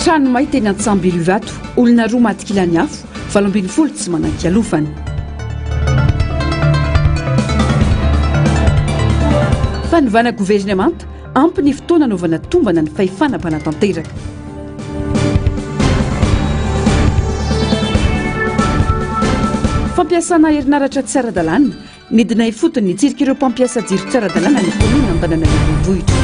Trano may teny Antsambilo Ivato, olona roa maty kilan'ny afo, 18 tsy manan-kialofana. Fanovana governemanta, ampy ny fotoana anaovana tombana ny fahefana mpanatanteraka. Fampiasana herinaratra tsy ara-dalàna, nidina ifotony nitsirika ireo mpampiasa jiro tsy ara-dalàna ny kaominina Antananarivo Renivohitra.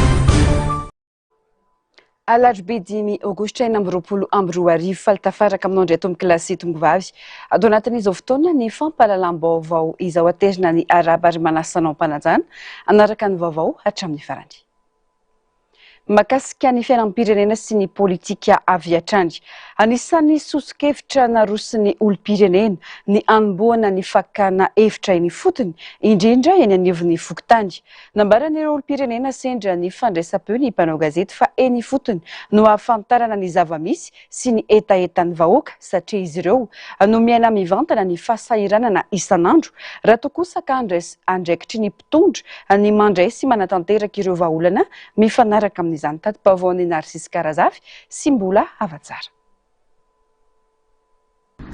Alarobia 5 aogositra 2026, faly tafaraka aminao indray tompoko lahy sy tompoko vavy. Ato anatin'izao fotoana ny fampahalalam-baovao izao aterina ny arahaba ary manasa anao am-panajana hanaraka ny vaovao hatramin'ny farany. Mahakasika ny fiainam-pirenena sy ny politika avy hatrany. Anisan'ny soso-kevitra naroson'ny olom-pirenena ny hanombohana ny fakana hevitra eny ifotony, indrindra eny anivon'ny fokontany. Nambaran'ireo olom-pirenena sendra ny fandraisam-peo ny mpanao gazety fa eny ifotony no ahafantarana ny zava-misy sy ny hetahetan'ny vahoaka satria izy ireo no miaina mivantana ny fahasahiranana isan'andro, raha toa kosa ka andraikitry ny mpitondra ny mandray sy manatanteraka ireo vahaolana mifanaraka amin'izany. Tati-baovaon'i Narcisque Razafy sy Mbola Havatsara.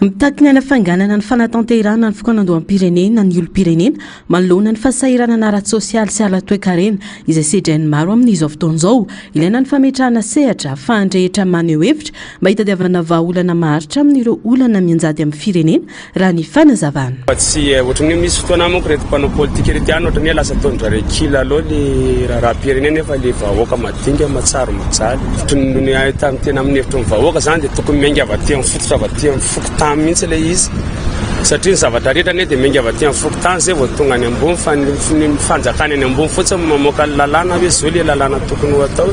Mitaky ny hanafainganana ny fanatanterahana ny fikaonandoham-pirenena ny olom-pirenena manoloana ny fahasahiranana ara-tsosialy sy ara-toekarena izay sedrain'ny maro amin'izao fotoana izao. Ilaina ny fametrahana sehatra ahafahan'ny rehetra maneho hevitra mba hitadiavana vahaolana maharitra amin'ireo olana mianjady amin'ny firenena raha ny fanazavana. Fa tsy ohatran'ny hoe misy fotoana manko ireto mpanao politika ireto ihany ohatran'ny hoe lasa ataon-dry zareo kilalao le raharaham-pirenena nefa le vahoaka madinika mahatsiaro mijaly. Ohatran'ny ahitana tena amin'ny hevitry ny vahoaka zany dia tokony miainga avy aty amin'ny fototra avy aty amin'ny fokontany mihitsy ilay izy satria ny zavatra rehetra anie dia miainga avy aty amin'ny fokontany zay vao tonga any ambony fa ny fanjakana any ambony fotsiny mamoaka ny lalàna hoe zao le lalàna tokony ho atao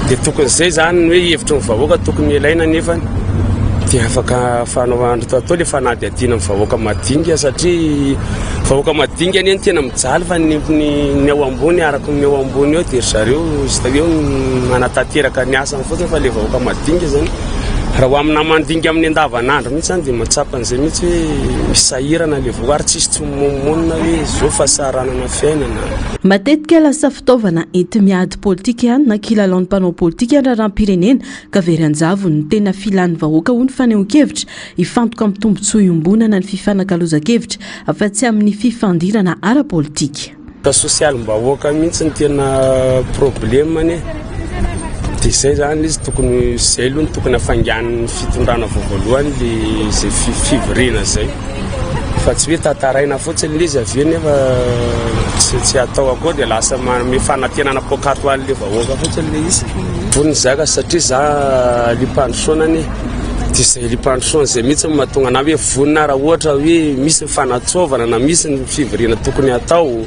dia tokony zay zany ny hoe hevitry ny vahoaka tokony ilaina nefany dia afaka fanaovana atao le fanadihadiana amin'ny vahoaka madinika satria vahoaka madinika anie ny tena mijaly fa ny ny ao ambony araka ny ao ambony eo dia ry zareo juste eo manatanteraka ny asany fotsiny fa le vahoaka madinika zany raha ho amina mandinika amin'ny andavanandro mihitsy zany dia mahatsapa an'izay mihitsy hoe misahirana le vahoaka ary tsisy tsy mimonomonona hoe zao fahasahiranana fiainana. Matetika lasa fitaovana enti-miady politika na kilalaon'ny mpanao politika ny raharaham-pirenena ka very an-javony ny tena filan'ny vahoaka hoy ny fanehoan-kevitra, hifantoka amin'ny tombontsoa iombonana ny fifanakalozan-kevitra fa tsy amin'ny fifandirana ara-politika. Ka sosialim-bahoaka mihitsy no tena problème-ny e, dia izay zany izy tokony izay aloha no tokony hafainganin'ny fitondrana vao voalohany le izay fivoriana izay fa tsy hoe tantaraina fotsiny le izy avy eo nefa tsy tsy atao akory dia lasa manome fanantenana poakaty ho an'le vahoaka fotsiny le izy. Vonona izaho ka satria za liam-pandrosoana anie dia izay liam-pandrosoana izay mihitsy no mahatonga anah hoe vonona raha ohatra hoe misy ny fanatsoavana na misy ny fivoriana tokony hatao.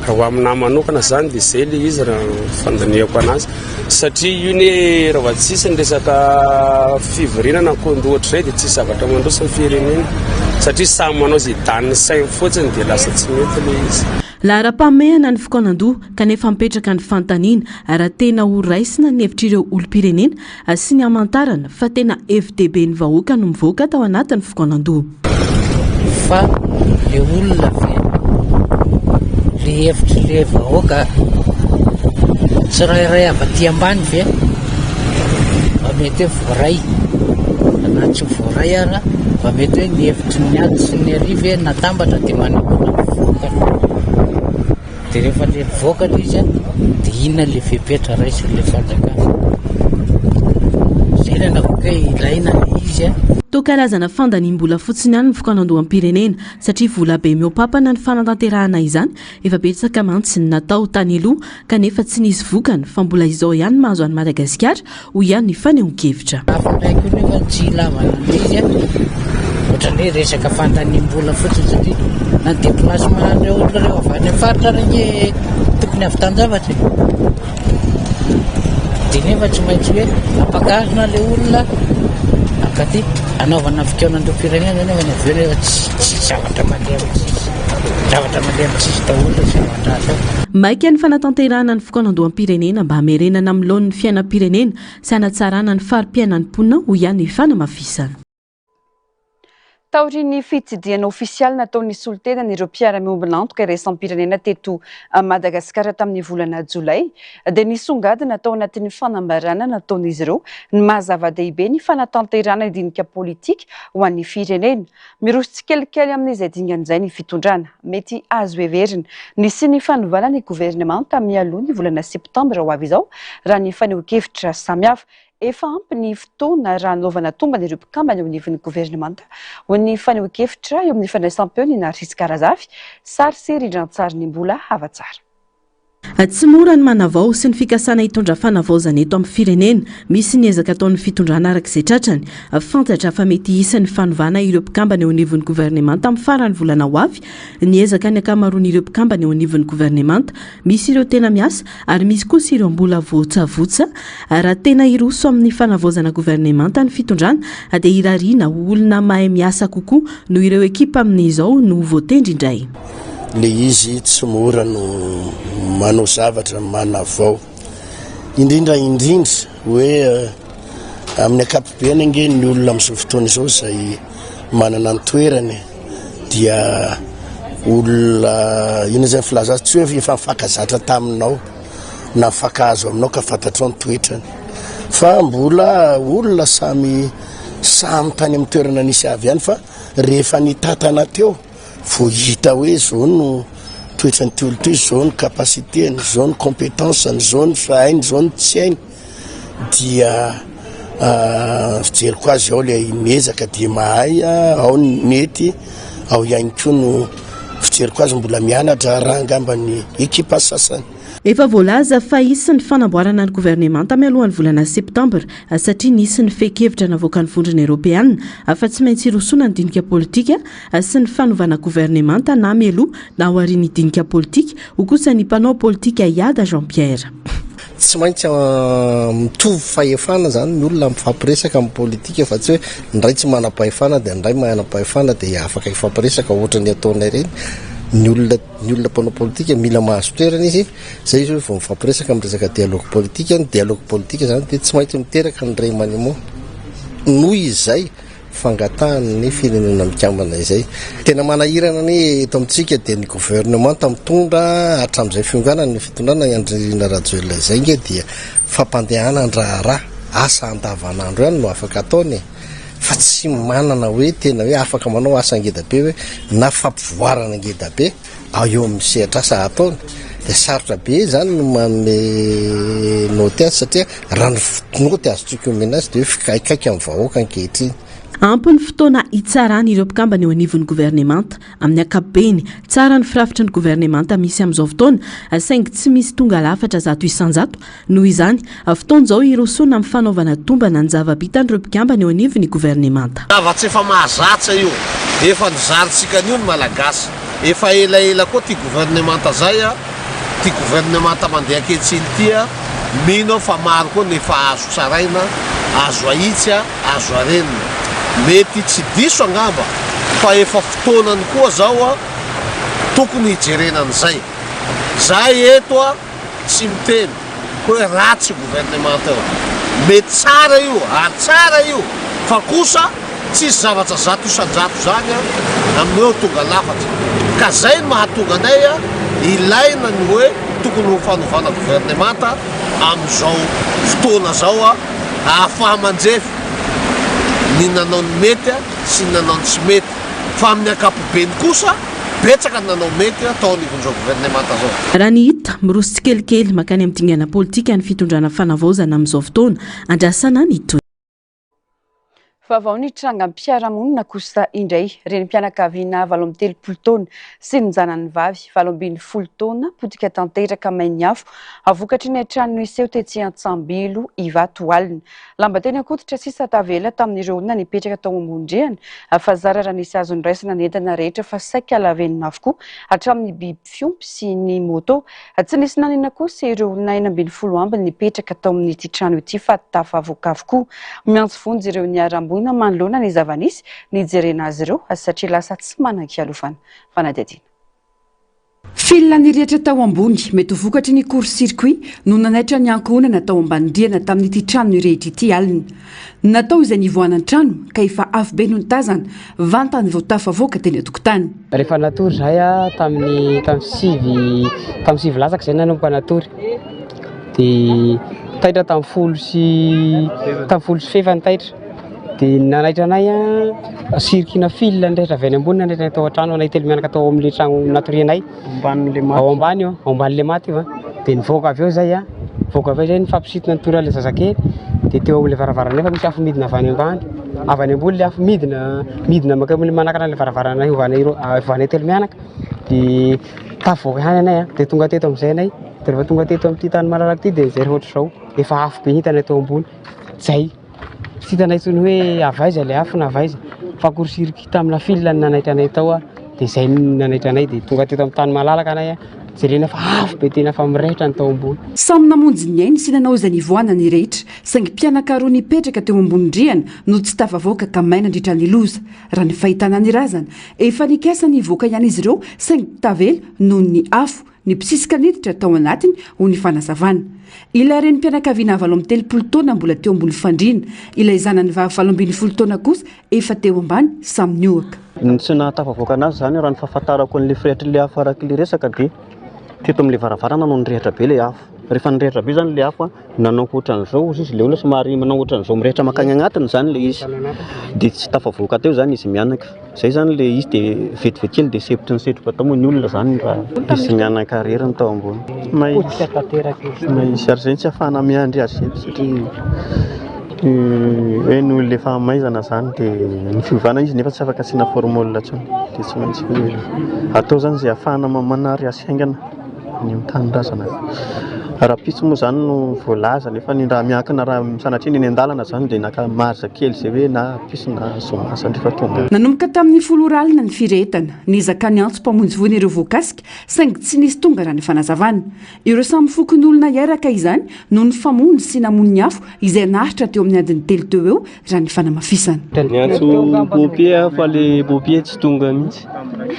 Raha ho aminahy manokana zany dia izay le izy raha ny fandinihako anazy satria io ne raha vao tsisy ny resaka fivoriana na kondo ohatr'izay dia tsisy zavatra mandroso ny firenena satria samy manao izay danin'ny sainy fotsiny dia lasa tsy mety le izy. Laharam-pahamehana ny fikaonandoha kanefa mipetraka ny fanontaniana raha tena ho raisina ny hevitr'ireo olom-pirenena sy ny hamantarana fa tena hevi-dehiben'ny vahoaka no mivoaka tao anatin'ny fikaonandoha. Fa le olona ve, le hevitry le vahoaka tsirairay avy aty ambany ve mba mety hoe voaray na tsy voaray ara mba mety hoe ny hevitry ny ato sy ny ary ve natambatra dia manakona ny vokany. Dia rehefa le mivoaka le izy an, dia inona le fepetra raisin'le fanjakana? Zay le navoaka hoe ilaina le izy an. Toa karazana fandaniam-bola fotsiny ihany ny fikaonandoham-pirenena satria vola be mihoa-papana ny fanatanterahana izany, efa betsaka mantsy ny natao tany aloha kanefa tsy nisy vokany fa mbola izao ihany mahazo an'i Madagasikara hoy ihany ny fanehoan-kevitra. Hafa indray koa nefa ny tsy ilavana an'ilay izy an, ohatran'ny hoe resaka fandaniam-bola fotsiny satria na ny déplacement an'ireo olona ireo avy any amin'ny faritra ary ange tokony havitan-javatra e. Dia nefa tsy maintsy hoe ampakarina ilay olona ankaty hanaovana fikaonandoham-pirenena nefa ny avy eo nefa tsy tsy zavatra mandeha mihitsy izy. Zavatra mandeha mihitsy izy daholo ilay zavatra atao. Maika ny fanatanterahana ny fikaonandoham-pirenena mba hamerenana amin'ny laoniny ny fiainam-pirenena sy hanatsarana ny fari-piainan'ny mponina, hoy ihany ny fanamafisana. Taorian'ny fitsidihana ofisialy nataon'ny solontenan'ireo mpiara-miombon'antoka iraisam-pirenena teto Madagasikara tamin'ny volana jolay dia nisongadina tao anatin'ny fanambarana nataon'izy ireo ny maha zava-dehibe ny fanatanterahana ny dinika politika ho an'ny firenena. Miroso tsikelikely amin'izay dingana izay ny fitondrana. Mety azo heverina ny hisian'ny fanovana ny governemanta mialoha ny volana septambra ho avy izao raha ny fanehoan-kevitra samihafa. Efa ampy ny fotoana raha hanaovana tombana ireo mpikambana eo anivon'ny governemanta, hoy ny fanehoan-kevitra eo amin'ny fandraisam-peon'i Narcisque Razafy, sary sy rindran-tsarin'i Mbola Havatsara. Tsy mora ny manavao sy ny fikasana hitondra fanavaozana eto amin'ny firenena. Misy ny ezaka ataon'ny fitondrana araka izay tratrany. Fantatra fa mety hisy ny fanovana ireo mpikambana eo anivon'ny governemanta amin'ny faran'ny volana ho avy. Niezaka ny ankamaroan'ireo mpikambana eo anivon'ny governemanta. Misy ireo tena miasa ary misy kosa ireo mbola votsavotsa. Raha tena hiroso amin'ny fanavaozana governemanta ny fitondrana dia irariana ho olona mahay miasa kokoa noho ireo ekipa amin'izao no ho voatendry indray. Le izy tsy mora no manao zavatra manavao indrindra indrindra hoe amin'ny ankapobeny ange ny olona amin'izao fotoana izao izay manana ny toerany dia olona inona izay ny filaza azy tsy hoe efa nifankazatra taminao na mifankahazo aminao ka fantatrao ny toetrany fa mbola olona samy samy tany amin'ny toerana nisy avy ihany fa rehefa nitatana teo vao hita hoe zao no toetran'ity olona ity, zao ny capacité-ny, zao ny compétence-ny, zao ny hainy, zao ny tsy hainy dia fijeriko azy ao ilay miezaka dia mahay, ao ny mety, ao ihany koa no fijeriko azy mbola mianatra raha angamba ny ekipa sasany. Efa voalaza fa hisy ny fanamboarana ny governemanta mialohan'ny volana septambra satria nisy ny fehin-kevitra navoakan'ny Vondrona Eoropeana fa tsy maintsy hirosoana ny dinika politika sy ny fanovana governemanta na mialoha na aorian'ny dinika politika, hoy kosa ny mpanao politika Iada Jean Pierre. Tsy maintsy mitovy fahefana izany ny olona mifampiresaka amin'ny politika fa tsy hoe ny iray tsy manam-pahefana dia ny iray manam-pahefana dia afaka hifampiresaka ohatran'ny ataonay ireny. Ny olona ny olona mpanao politika mila mahazo toerana izy, izay izy hoe vao mifampiresaka amin'ny resaka dialogue politique. Ny dialogue politique izany dia tsy maintsy miteraka ny remaniement. Noho izay fangatahan'ny Firenena Mikambana izay. Tena manahirana anie eto amintsika dia ny gouvernemanta mitondra hatramin'izay fionganan'ny fitondrana i Andry Nirina Rajoelina izay nge dia fampandehanan-draharaha, asa andavanandro ihany no afaka ataony e! fa tsy manana hoe tena hoe afaka manao asa ngeda be hoe na fampivoarana ngeda be. eo amin'ny sehatr'asa ataony dia sarotra be izany no manome naoty azy satria raha ny naoty azontsika omena azy dia hoe fikaikaika amin'ny vahoaka ankehitriny. Ampy ny fotoana hitsarana ireo mpikambana eo anivon'ny governemanta. Amin'ny ankapobeny, tsara ny firafitry ny governemanta misy amin'izao fotoana, saingy tsy misy tonga lafatra 100%. Noho izany, fotoana izao hirosoana amin'ny fanaovana tombana ny zava-bitan'ireo mpikambana eo anivon'ny governemanta. Zava-tsy efa mahazatra io, efa nozarintsika an'io ny Malagasy, efa elaela koa ty gouvernemanta zay a, ty gouvernemanta mandeha ankehitriny ty a, mino aho fa maro koa ny efa azo tsaraina, azo ahitsy a, azo arenina. Mety tsy diso angamba fa efa fotoanany koa zao a, tokony hijerena an'izay. Zahay eto a, Tsy miteny hoe ratsy io gouvernemanta io. Mety tsara io ary tsara io fa kosa tsisy zavatra 100% zany amin'ny hoe ho tonga lafatra. Ka zay no mahatonga anay ilaina ny hoe tokony ho fanovana gouvernemanta amin'izao fotoana zao ahafaha-manjefy ny nanao ny mety sy ny nanao ny tsy mety. Fa amin'ny ankapobeny kosa Betsaka ny nanao mety tao anivon'izao governemanta izao. Raha ny hita, miroso tsikelikely mankany amin'ny dingana politika ny fitondrana fanavaozana amin'izao fotoana. Andrasana ny tohiny. Vaovao ny trangam-piarahamonina kosa indray. Renim-pianakaviana 38 taona sy ny zanany vavy 18 taona potika tanteraka main'ny afo vokatry ny hain-trano niseho tetsy Antsambilo Ivato alina. Lamba teny an-koditra sisa tavela tamin'ireo olona nipetraka tao ambony rihana fa zara raha nisy azo noraisina ny entana rehetra fa saika lavenona avokoa hatramin'ny biby fiompy sy ny moto. Tsy nisy nanina kosa ireo olona 16 ambiny nipetraka tao amin'ity trano ity fa tafavoaka avokoa. Miantso vonjy ireo niharam-boina manoloana ny zava-nisy nijerena azy ireo satria lasa tsy manan-kialofana. Fanadihadiana. Fil nirehitra tao ambony, mety ho vokatry ny court circuit, no nanaitra ny ankohonana tao ambany rihana tamin'ity trano nirehitra ity alina. Natao izay nivoahana ny trano ka efa afobe no nitazana, vantany vao tafavoaka teny an-tokotany. Rehefa natory izahay tamin'ny tamin'ny sivy tamin'ny sivy latsaka izay nanomboka natory dia taitra tamin'ny folo sy tamin'ny folo sy fahefany taitra dia nanaitra anay circuit-na fil nirehitra avy any ambony nanaitra anay tao an-trano anay telo mianaka tao amin'ilay trano natorianay ao ambany io ao ambanin'ilay maty io dia nivoaka avy eo izay a nivoaka avy eo izay nifampisintona nitory an'ilay zazakely dia teo amin'ilay varavarana nefa misy afo midina avy any ambany avy any ambony ilay afo midina midina mankeo amin'ilay manakana ilay varavarana hiovanay roa hiovanay telo mianaka dia tafavoaka ihany anay a dia tonga teto amin'izay anay dia rehefa tonga teto amin'ity tany malalaka ity dia nijery ohatr'izao efa afo be hitanay teo ambony zay Tsy hitanay intsony hoe avy aiza ilay afo na avy aiza fa court circuit tamina fil no nanaitra anay tao dia izay no nanaitra anay dia tonga teto amin'ny tany malalaka anay jerena fa afo be tena fa mirehitra ny tao ambony. Samy namonjy ny ainy sy nanao izay nivoahana ny rehetra, saingy mpianaka roa nipetraka teo ambony rihana no tsy tafavoaka ka may nandritra ny loza. Raha ny fahitana ny razana, efa nikasa ny hivoaka ihany izy ireo saingy tavela noho ny afo. Nibosisika niditra tao anatiny ho ny fanazavana. Ilay renim-pianakaviana 38 taona mbola teo ambony fandriana, ilay zanany vavy 18 taona kosa efa teo ambany samy nihoaka. Ny tsy nahatafavoaka anazy izany raha ny fahafantarako an'ilay firehitr'ilay afo araka ilay resaka dia teto amin'ilay varavarana no nirehitra be ilay afo. Rehefa nirehitra be izany ilay afo nanao ohatran'izao ozy izy, ilay olona somary manao ohatran'izao mirehitra mankany agnatiny izany ilay izy dia tsy tafavoaka teo izany izy mianaka. Zay zany le izy de vetivety kely de sempotry ny setroka tao moa ny olona zany raha izy mianaka irery no tao ambony. Potika tanteraka izy. Mahitsy ary zay tsy ahafahana miandry azy eto satria hoe noho le fahamaizana zany de ny fiovana izy nefa tsy afaka asiana formol intsony de tsy maintsy atao zany zay ahafahana manary azy haingana. Any amin'ny tanindrazana. Rahampitso moa izany no voalaza nefa ny raha miankina raha sanatria ny eny an-dalana izany dia naka marge kely izay hoe na rahampitso na zoma izany rehefa tonga. Nanomboka tamin'ny folo ora alina ny firehetana. Niezaka niantso mpamonjy voina ireo voakasika saingy tsy nisy tonga raha ny fanazavana. Ireo samy fokonolona hiaraka izany no nifamono sy namono ny afo izay naharitra teo amin'ny adiny telo teo eo raha ny fanamafisana. Niantso pompier aho fa le pompier tsy tonga mihitsy.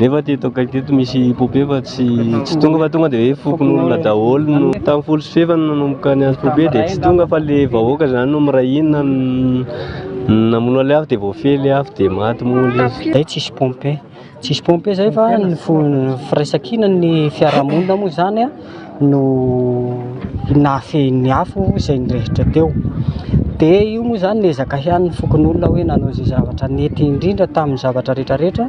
Nefa teto akaiky teto misy pompier fa tsy tsy tonga fa tonga dia hoe fokonolona daholo no tamin'ny folo sy fahefany no nanomboka niantso pompier dia tsy tonga fa le vahoaka zany no miray hina namono an'ilay afo dia voafehy ilay afo dia maty moa ilay izy. Zay tsisy pompier. Tsisy pompier zay fa ny firaisankina ny fiarahamonina moa zany no nahafehy ny afo izay nirehitra teo. Dia io moa zany niezaka ihany ny fokonolona hoe nanao izay zavatra nety indrindra tamin'ny zavatra rehetrarehetra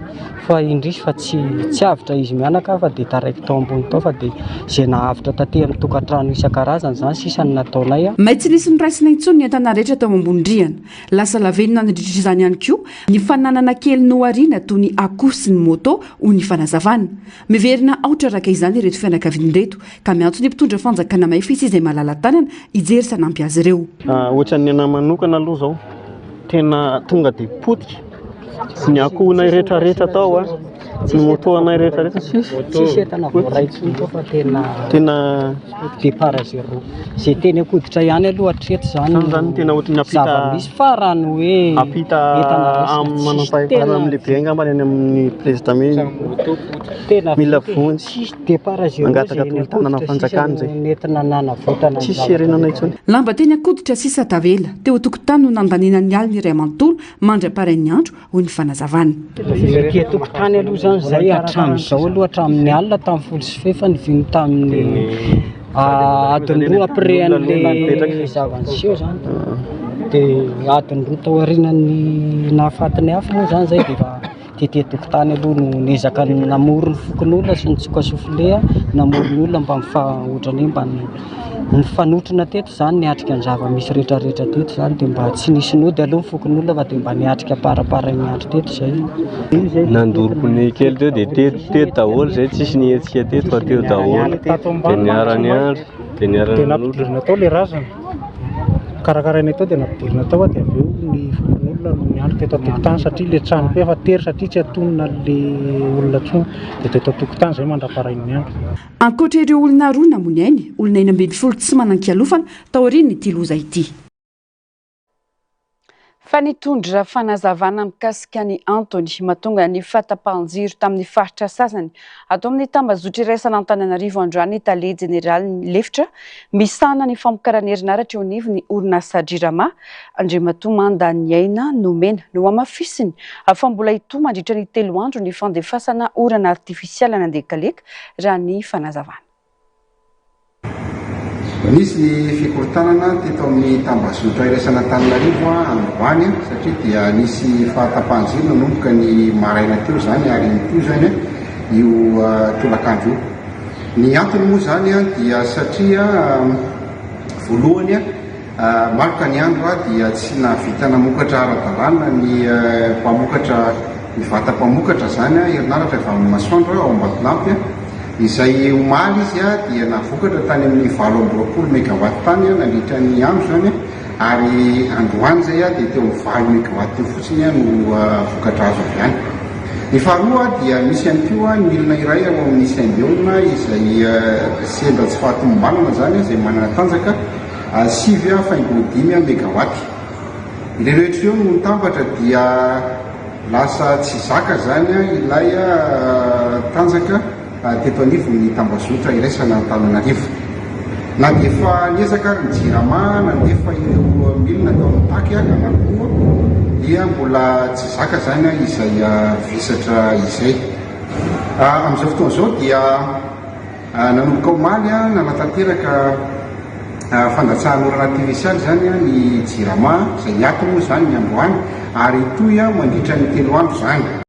fa indrisy fa tsy tsy avotra izy mianaka fa dia taraiky tao ambony tao fa dia izay nahavotra taty amin'ny tokantrano isan-karazany izany sisa no nataonay. May tsy nisy noraisina intsony ny entana rehetra tao ambony rihana. Lasa lavenona nandritra izany ihany koa ny fananana kely nohariana toy ny akoho sy ny moto, hoy ny fanazavana. Miverina aotra araka izany ireto fianakaviana ireto ka miantso ny mpitondra fanjakana mahefa izy izay malala-tanana hijery sy hanampy azy ireo. Ohatran'ny anah manokana aloha zao tena tonga dia potika ny akohonay rehetrarehetra tao a, ny moto anay rehetrarehetra tsisy. Tsisy entana voaray intsony tao fa tena Tena départ à zéro. Izay teny an-koditra ihany aloha hatreto izany Zany zany tena ohatran'ny ampita zava-misy fa raha ny hoe ampita entana raisina amin'ny tsisy manam-pahefana tena amin'ny lehibe angambany any amin'ny président mihitsy. tena Mila vita e. vonjy. Tsisy départ à zéro Mangataka izay eny tolo-tanana an-koditra sisa fanjakana no izay. nentina nanavotana ny Tsisy zavatra fierenana rehetra. intsony. Lamba teny an-koditra sisa tavela. Teo an-tokotany no nandaniana ny alina iray manontolo mandra-parain'ny andro hoy ny fanazavana. Ety an-tokotany aloha izany izay hatramin'izao aloha hatramin'ny alina tamin'ny folo sy fahefany vao tamin'ny adiny roa après an'ilay zava-niseho izany dia adiny roa tao aorianan'ny nahafaty ny afo moa izany izay dia efa tety an-tokotany aloha no niezaka namory ny fokonolona sy nitsoka soufflé namory ny olona mba ohatran'ny hoe mba Nifanotrona teto izany niatrika ny zava-misy rehetrarehetra teto izany dia mba tsy nisy nody aloha ny fokonolona fa dia mba niatrika amparamparan'ny andro teto izay. Nandoro pneu kely teo dia teto teto daholo izay tsisy nihetsika teto fa teo daholo dia niara-niandry dia Dia niara-nanotrona. nampidirina tao ilay razana, karakarainay tao dia nampidirina tao dia avy eo ny fokonolona no niandry teto an-tokotany satria ilay trano koa efa tery satria tsy antonona an'ilay olona intsony dia teto an-tokotany izay mandra-parain'ny andro. Ankoatra ireo olona roa namoy ny ainy, olona 16 tsy manan-kialofana taorian'ity loza ity. Fa nitondra fanazavana mikasika ny antony mahatonga ny fahatapahan-jiro tamin'ny faritra sasany ato amin'ny tambazotra iraisan'Antananarivo androany ny tale jeneraly lefitra misahana ny famokarana herinaratra eo anivon'ny orinasa Jirama, Andriamatoa Mandaniaina Nomena. Nohamafisiny fa mbola hitohy mandritra ny telo andro ny fandefasana orana artifisialy an'Andekaleka, raha ny fanazavana. Nisy ny fikorontanana teto amin'ny tambazotra iraisan'Antananarivo androany satria dia nisy fahatapahan-jiro nanomboka ny maraina teo izany ary mitohy izany io tolakandro io. Ny antony moa izany dia satria voalohany Maloka ny andro dia tsy nahavita namokatra ara-dalàna ny mpamokatra ny vata mpamokatra izany herinaratra avy amin'ny masoandro ao Ambatolampy izay omaly izy dia nahavokatra tany amin'ny 28 megawatt tany nandritra ny andro izany ary androany izay dia teo amin'ny 8 megawatt teo fotsiny no vokatra azo avy any. Ny faharoa dia misy ihany koa ny milina iray ao amin'ny Symbion izay sendra tsy fahatomombanana izany izay manana tanjaka 9 faingo 5 megawatt. Ireo rehetra ireo no nitambatra dia lasa tsy zaka izany ilay tanjaka teto anivon'ny tambazotra iraisana Antananarivo. Na dia efa niezaka ary ny Jirama nandefa ireo milina tao amin'ny tac anankiroa dia mbola tsy zaka izany izay vesatra izay. Amin'izao fotoana izao dia nanomboka omaly nanatanteraka fandatsahan'orana artifisialy izany ny Jirama izay niato moa izany ny androany ary hitohy mandritra ny telo andro izany.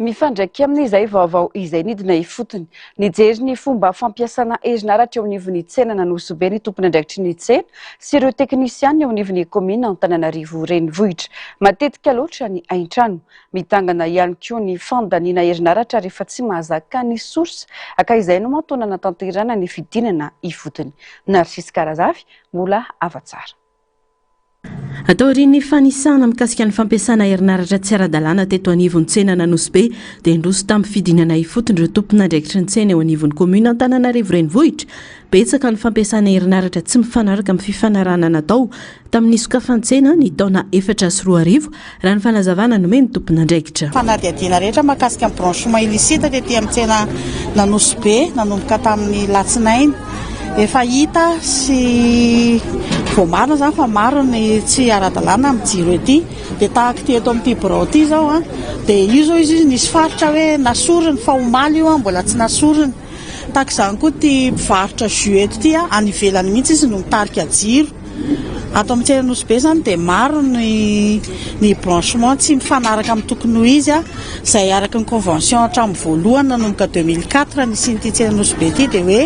Mifandraika amin'izay vaovao izay nidina ifotony. Nijery ny fomba fampiasana herinaratra eo anivon'ny tsenan'Anosibe ny tompon'andraikitry ny tsena sy ireo teknisianina eo anivon'ny kaominina Antananarivo Renivohitra. Matetika loatra ny haintrano. Mitangana ihany koa ny fandaniana herinaratra rehefa tsy mahazaka ny source ka izay no antony nanatanterahana ny fidinana ifotony. Narcisque Razafy, mbola afa-tsara. Taorian'ny fanisana mikasika ny fampiasana herinaratra tsy ara-dalàna teto anivon'ny tsenan'Anosibe dia niroso tamin'ny fidinana ifotony ireo tompon'andraikitry ny tsena eo anivon'ny kaominina Antananarivo Renivohitra. Betsaka ny fampiasana herinaratra tsy mifanaraka amin'ny fifanarahana natao tamin'ny sokafantsena ny taona 2004 raha ny fanazavana nomen'ny tompon'andraikitra. Fanadihadiana rehetra mahakasika ny branchement illicite tety amin'ny tsena Anosibe nanomboka tamin'ny latsinainy. Efa hita sy voamarina izany fa maro ny tsy ara-dalàna amin'ny jiro ety. Dia tahaka ity eto amin'ity birao ity izao an, dia io izao izy nisy faritra hoe nasoriny fa omaly io an mbola tsy nasoriny. Tahaka izany koa ity mpivarotra jus eto ity an, any ivelany mihitsy izy no mitarika jiro. Ato amin'ny tsena Nosy Be izany dia maro ny ny branchement tsy mifanaraka amin'ny tokony ho izy, izay araka ny convention hatramin'ny voalohany nanomboka 2004 nisian'ity tsena Nosy Be ity dia hoe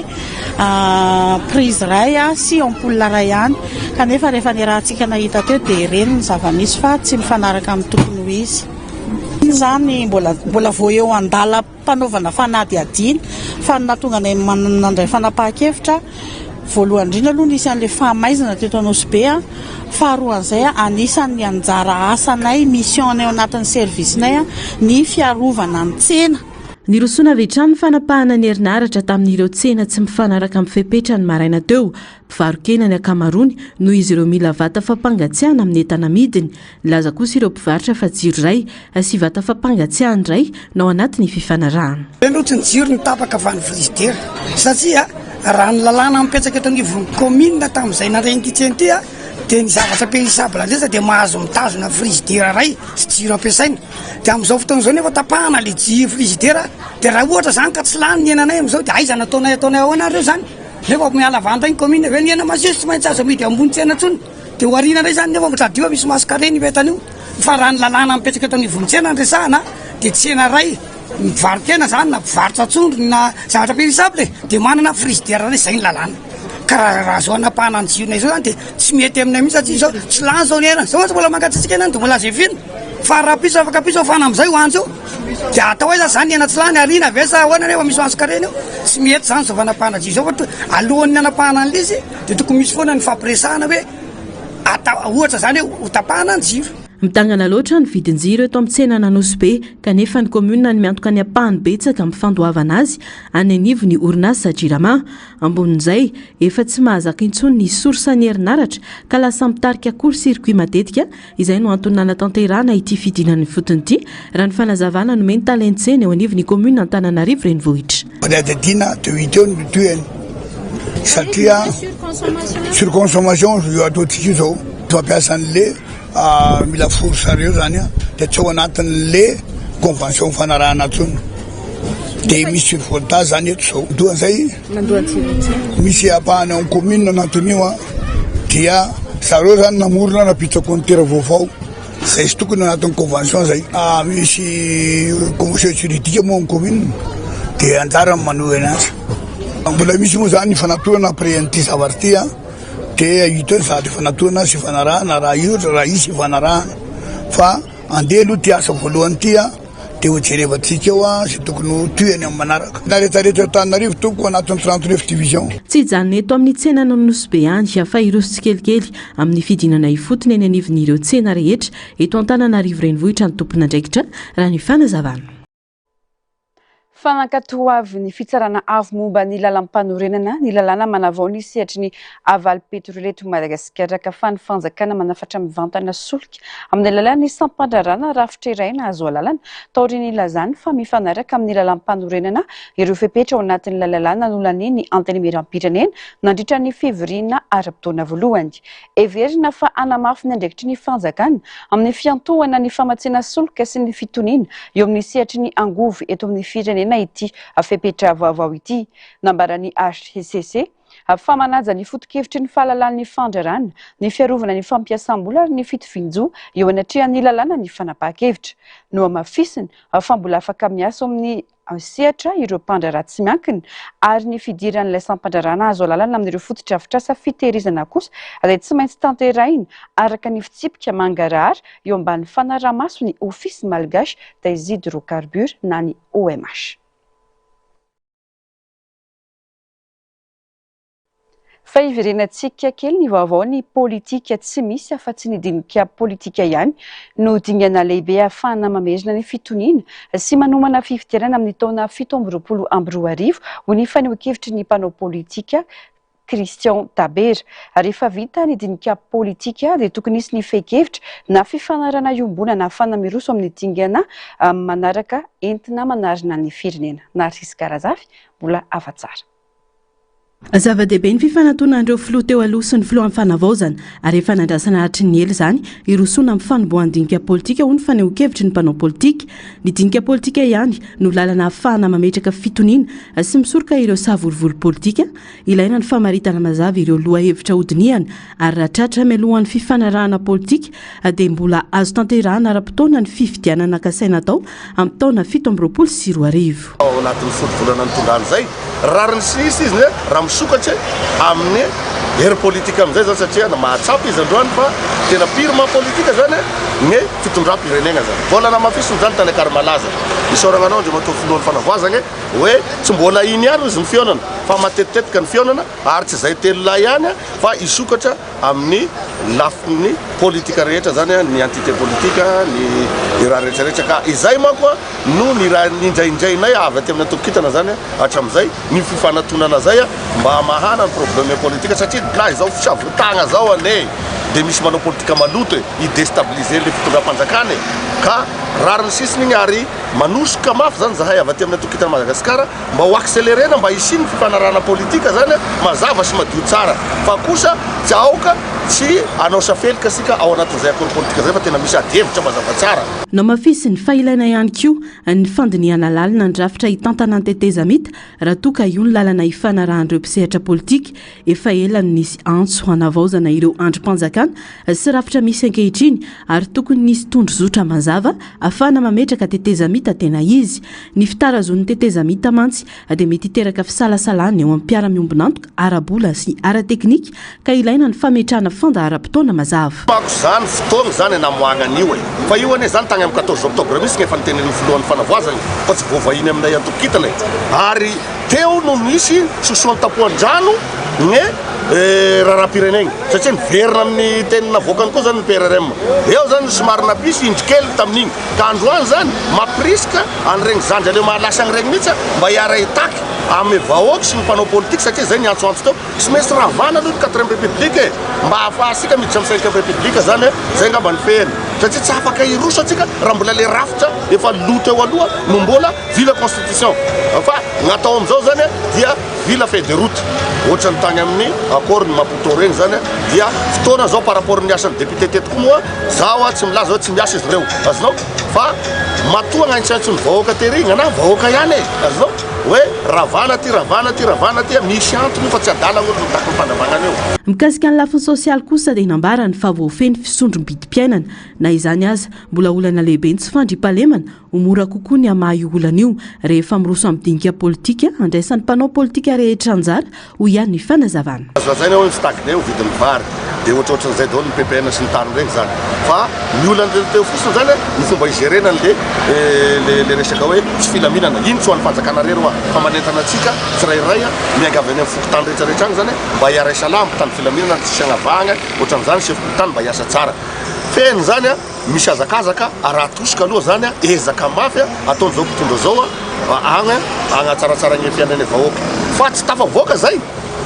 prise iray sy ampoule iray ihany, kanefa rehefa niarahantsika nahita teo dia ireny ny zava-misy fa tsy mifanaraka amin'ny tokony ho izy. Izany mbola mbola vao eo an-dalam fanaovana fanadihadiana fa ny nahatonga anay nandray fanapahan-kevitra voalohany indrindra aloha nisy an'ilay fahamaizana teto Anosibe a, faharoan'izay anisan'ny anjara asanay mission-nay ao anatin'ny service-nay ny fiarovana ny tsena. Nirosoana avy hatrany ny fanapahana ny herinaratra tamin'ireo tsena tsy mifanaraka amin'ny fepetra ny maraina teo. Mpivaro-kena ny ankamaroany noho izy ireo mila vata fampangatsiahana amin'ny entana amidiny. Nilaza kosa ireo mpivarotra fa jiro iray sy vata fampangatsiahana iray no ao anatin'ny fifanarahana. Aloha tsy ny jiro no tapaka fa ny frizidera satria raha ny lalàna mipetraka eto anivon'ny kaominina tamin'izay nandray an'ity tsena ity dia ny zavatra périssable rehetra dia mahazo mitazona frizidera iray sy jiro ampiasaina dia amin'izao fotoana izao nefa tapahana ilay jiro frizidera dia raha ohatra izany ka tsy lany ny henanay amin'izao dia aiza no ataonay ataonay ahoana ary eo izany nefa miala avy any indray ny kaominina ve ny hena masiso tsy maintsy azo amidy ambony tsena intsony. Dia ho ariana indray izany nefa mba tadidio fa misy mascarene io entana io. Fa raha ny lalàna mipetraka eto anivon'ny tsena no resahana dia tsena iray mivaro-kena izany na mpivarotra tsondro na zavatra périssable e, dia manana frigidaire iray, izay ny lalàna. Ka raha raha izao hanapahana ny jironay izao izany dia tsy mety aminay mihitsy satria izao tsy lany izao ny hena. Izao mantsy mbola mangatsiatsiaka ny hena dia mbola azo efina. Fa rahampitso afaka ampitso hafana amin'izay ho andro eo. Dia atao aiza izany ny hena tsy lany, ariana ve sa ahoana nefa misy mascarene io? Tsy mety izany izao fanapahana jiro izao fa alohan'ny hanapahana an'ilay izy dia tokony misy foana ny fampiresahana hoe atao ohatra izany hoe ho tapahana ny jiro. Midangana loatra ny vidin-jiro eto amin'ny tsenan'Anosibe kanefa ny kaominina no miantoka ny ampahany betsaka amin'ny fandoavana azy any anivon'ny orinasa Jirama. Ambonin'izay, efa tsy mahazaka intsony ny source ny herinaratra ka lasa mitarika court circuit matetika, izay no antony nanatanterahana ity fidinana ifotony ity, raha ny fanazavana nomen'ny talen'ny tsena eo anivon'ny kaominina Antananarivo Renivohitra. Fanadihadiana teo hita eo ny tohiny satria surconsommation io ataontsika io zao, fampiasa an'le mila force reo zany dia tsy ao anatin'le convention fanarahana intsony dia misy survoltage zany eto zao. Andohan'izay misy ampahany ao amin'ny commune anatin'io dia zareo zany namorona nampiditra compteur vaovao zay tsy tokony anatin'ny convention zay. Misy convention juridique moa amin'ny commune dia anjarany manohy anazy. Mbola misy moa zany ny fanatonana après an'ity zavatra ity an. Dia hita eo ny zavatra ifanatohana sy ifanarahana raha io raha hisy ifanarahana fa andeha aloha ity asa voalohany ity an, dia ho jerevantsika eo an izay tokony ho tohiny amin'ny manaraka. Na rehetrarehetra eo Antananarivo tompoko anatin'ny 39 division. Tsy hijanona eto amin'ny tsenan'Anosy Be ihany fa hiroso tsikelikely amin'ny fidinana ifotony eny anivon'ireo tsena rehetra eto Antananarivo Renivohitra ny tompon'andraikitra, raha ny fanazavana. Fanankatoavin'ny Fitsarana Avo momba ny Lalàmpanorenana ny lalàna manavao ny sehatry ny havaly petrole eto Madagasikara ka fa ny fanjakana manafatra mivantana solika amin'ny alalan'ny sampandraharahana rafitra iray nahazo alalana taorian'ny nilazany fa mifanaraka amin'ny lalàmpanorenana ireo fepetra ao anatin'ilay lalàna nolanian'ny Antenimierampirenena nandritra ny fivoriana ara-potoana voalohany. Heverina fa hanamafy ny andraikitry ny fanjakana amin'ny fiantohana ny famatsiana solika sy ny fitoniana eo amin'ny sehatry ny angovo eto amin'ny firenena ity fepetra vaovao ity. Nambaran'ny hcc fa manaja ny foto-kevitry ny fahalalan'ny fandrarana, ny fiarovana ny fampiasam-bola ary ny fitovian-jo eo anatrehan'ny lalàna ny fanapahan-kevitra. Nohamafisiny fa mbola afaka miasa ao amin'ny sehatra ireo mpandraharaha tsy miankina ary ny fidiran'ilay sampan-draharaha nahazo alalana amin'ireo fotodrafitrasa fitehirizana kosa dia tsy maintsy tanterahina araka ny fitsipika mangarahara eo ambany fanaraha-maso ny Office Malgache des Hydrocarbures na ny OMH. Fa hiverenantsika kely ny vaovao ny politika tsy misy afa-tsy ny dinika politika ihany no dingana lehibe ahafahana mamerina ny fitoniana sy manomana fifidianana amin'ny taona 2027 hoy ny fanehoan-kevitry ny mpanao politika Christian Tabera. Rehefa vita ny dinika politika dia tokony hisy ny fehin-kevitra na fifanarana iombonana ahafahana miroso amin'ny dingana manaraka entina manarina ny firenena. Narcisque Razafy, mbola afa-tsara. Zava-dehibe ny fifanatonan'ireo filoha teo aloha sy ny filohan'ny fanavaozana ary efa nandrasana hatry ny ela izany hirosoana amin'ny fanombohan-dinika politika, hoy ny fanehoan-kevitry ny mpanao politika. Ny dinika politika ihany no lalana ahafahana mametraka fitoniana sy misoroka ireo savorovoro politika. Ilaina ny famaritana mazava ireo lohahevitra hodinihana ary raha tratra mialohan'ny fifanarahana politika dia mbola azo tanterahana ara-potoana ny fifidianana kasaina atao amin'ny taona 2027. Ao anatin'ny folo volana nitondrany izay, rariny sy hitsiny izy ny hoe raha misokatra amin'ny hery politika amin'izay izany satria mahatsapa izy androany fa tena purement politika izany ny fitondram-pirenena izany. Mbola namafisiny izany tany Ankarimalaza. Isaorana anao Andriamatoa Filohan'ny Fanavoazana hoe tsy mbola iny ihany hozy ny fihaonana fa matetitetika ny fihaonana ary tsy izay telolahy ihany fa hisokatra amin'ny lafiny politika rehetra zany ny entité politika ny raha rehetra rehetra ka izay manko no nindraindrainay avy aty amin'ny antoko kintana zany hatramin'izay ny fifanatonana zay mba hamahana ny problème politika satria na izao fisavotagna zao anie de misy manao politika maloto e hi-destabiliser le fitondram-panjakana e ka rariny sisiny igny ary manosoka mafy zany zahay avy aty amin'ny antoko kintana Madagasikara Mba ho accélérer-na mba hisian'ny fifanarahana politika zany mazava sy madio tsara fa kosa tsy aoka tsy hanao safelika isika ao anatin'izay accord politika zay fa tena misy ady hevitra mazava tsara. Nohamafisiny fa ilaina ihany koa ny fandinihana lalina ny rafitra hitantana ny tetezamita raha toa ka io ny lalana ifanarahan'ireo mpisehatra politika. Efa ela no nisy antso hanavaozana ireo andrim-panjakana sy rafitra misy ankehitriny ary tokony nisy tondrozotra mazava ahafahana mametraka tetezamita tena izy. Ny fitarazoan'ny tetezamita mantsy dia mety hiteraka fisalasalana eo amin'ny mpiara-miombon'antoka ara-bola sy ara-teknika ka ilaina ny fametrahana fandaharam-potoana mazava. Manko zany fotoagna zany namoahagna an'io e! Fa io anie zany tagny am 14 octobre mihitsy gny efa nitenenin'ny filohan'ny fanavoazagna fa tsy voavahiny aminay antoko kintana e! Ary teo no nisy sosoan-tapoan-drano gne. raharaham-pirenena satria miverina amin'ny teny navoakany koa zany ny PRRM. Eo zany somary nampisy indro kely tamin'igny. Ka androany zany mampirisika an'iregny zandry aleo mahalasa an'iregny mihitsy mba hiara-hitaky amin'ny vahoaka sy ny mpanao politika satria zay niantsoantso teo. Tsy maintsy ravana aloha ny quatrième république e! Mba ahafahantsika miditra amin'ny cinquième république zany e! Zay angamba ny fehiny. Satria tsy afaka hiroso antsika raha mbola le rafitra efa lo teo aloha no mbola vue la constitution. Fa ny atao amin'izao zany dia vue la feuille de route. Ohatran'ny tany amin'ny accord ny Maputo reny zany dia fotoana zao par rapport ny asan'ny député teto koa moa zaho tsy milaza hoe tsy miasa izy ireo. Azonao? Fa matoa gn'aintsaintso ny vahoaka tery gn'anah vahoaka ihany e! Azonao? Hoe ravana ty ravana ty ravana ty misy antony io fa tsy adala olo mitaky ny fandravana an'io. Mikasika ny lafiny sosialy kosa dia nambarany fa voafehy ny fisondrom-bidim-piainana. Na izany aza, mbola olana lehibe ny tsy fandriampahalemana, ho mora kokoa ny hamaha io olana io rehefa miroso amin'ny dinika politika andraisan'ny mpanao politika rehetra anjara, hoy ihany ny fanazavana. Azo lazaina hoe mi-stagner ny vidin'ny vary dia ohatrohatran'izay daholo ny ppn sy ny tariny ireny izany fa ny olana teo fotsiny izany ny fomba hi-gerena an'le le resaka hoe tsy filaminana, iny tsy ho an'ny fanjakana irery hoa fa manentana antsika tsirairay miainga avy any amin'ny fokontany rehetra rehetra any izany mba hiara-hisalahy mpitandro filaminana tsisy anavahagna ohatran'izany chef fokontany mba hiasa tsara fehiny izany a. Misy hazakazaka ara-atosika aloha zany ezaka mafy ataon'izao mpitondra zao agny hagnatsaratsara ny fiainan'ny vahoaka fa tsy tafavoaka zay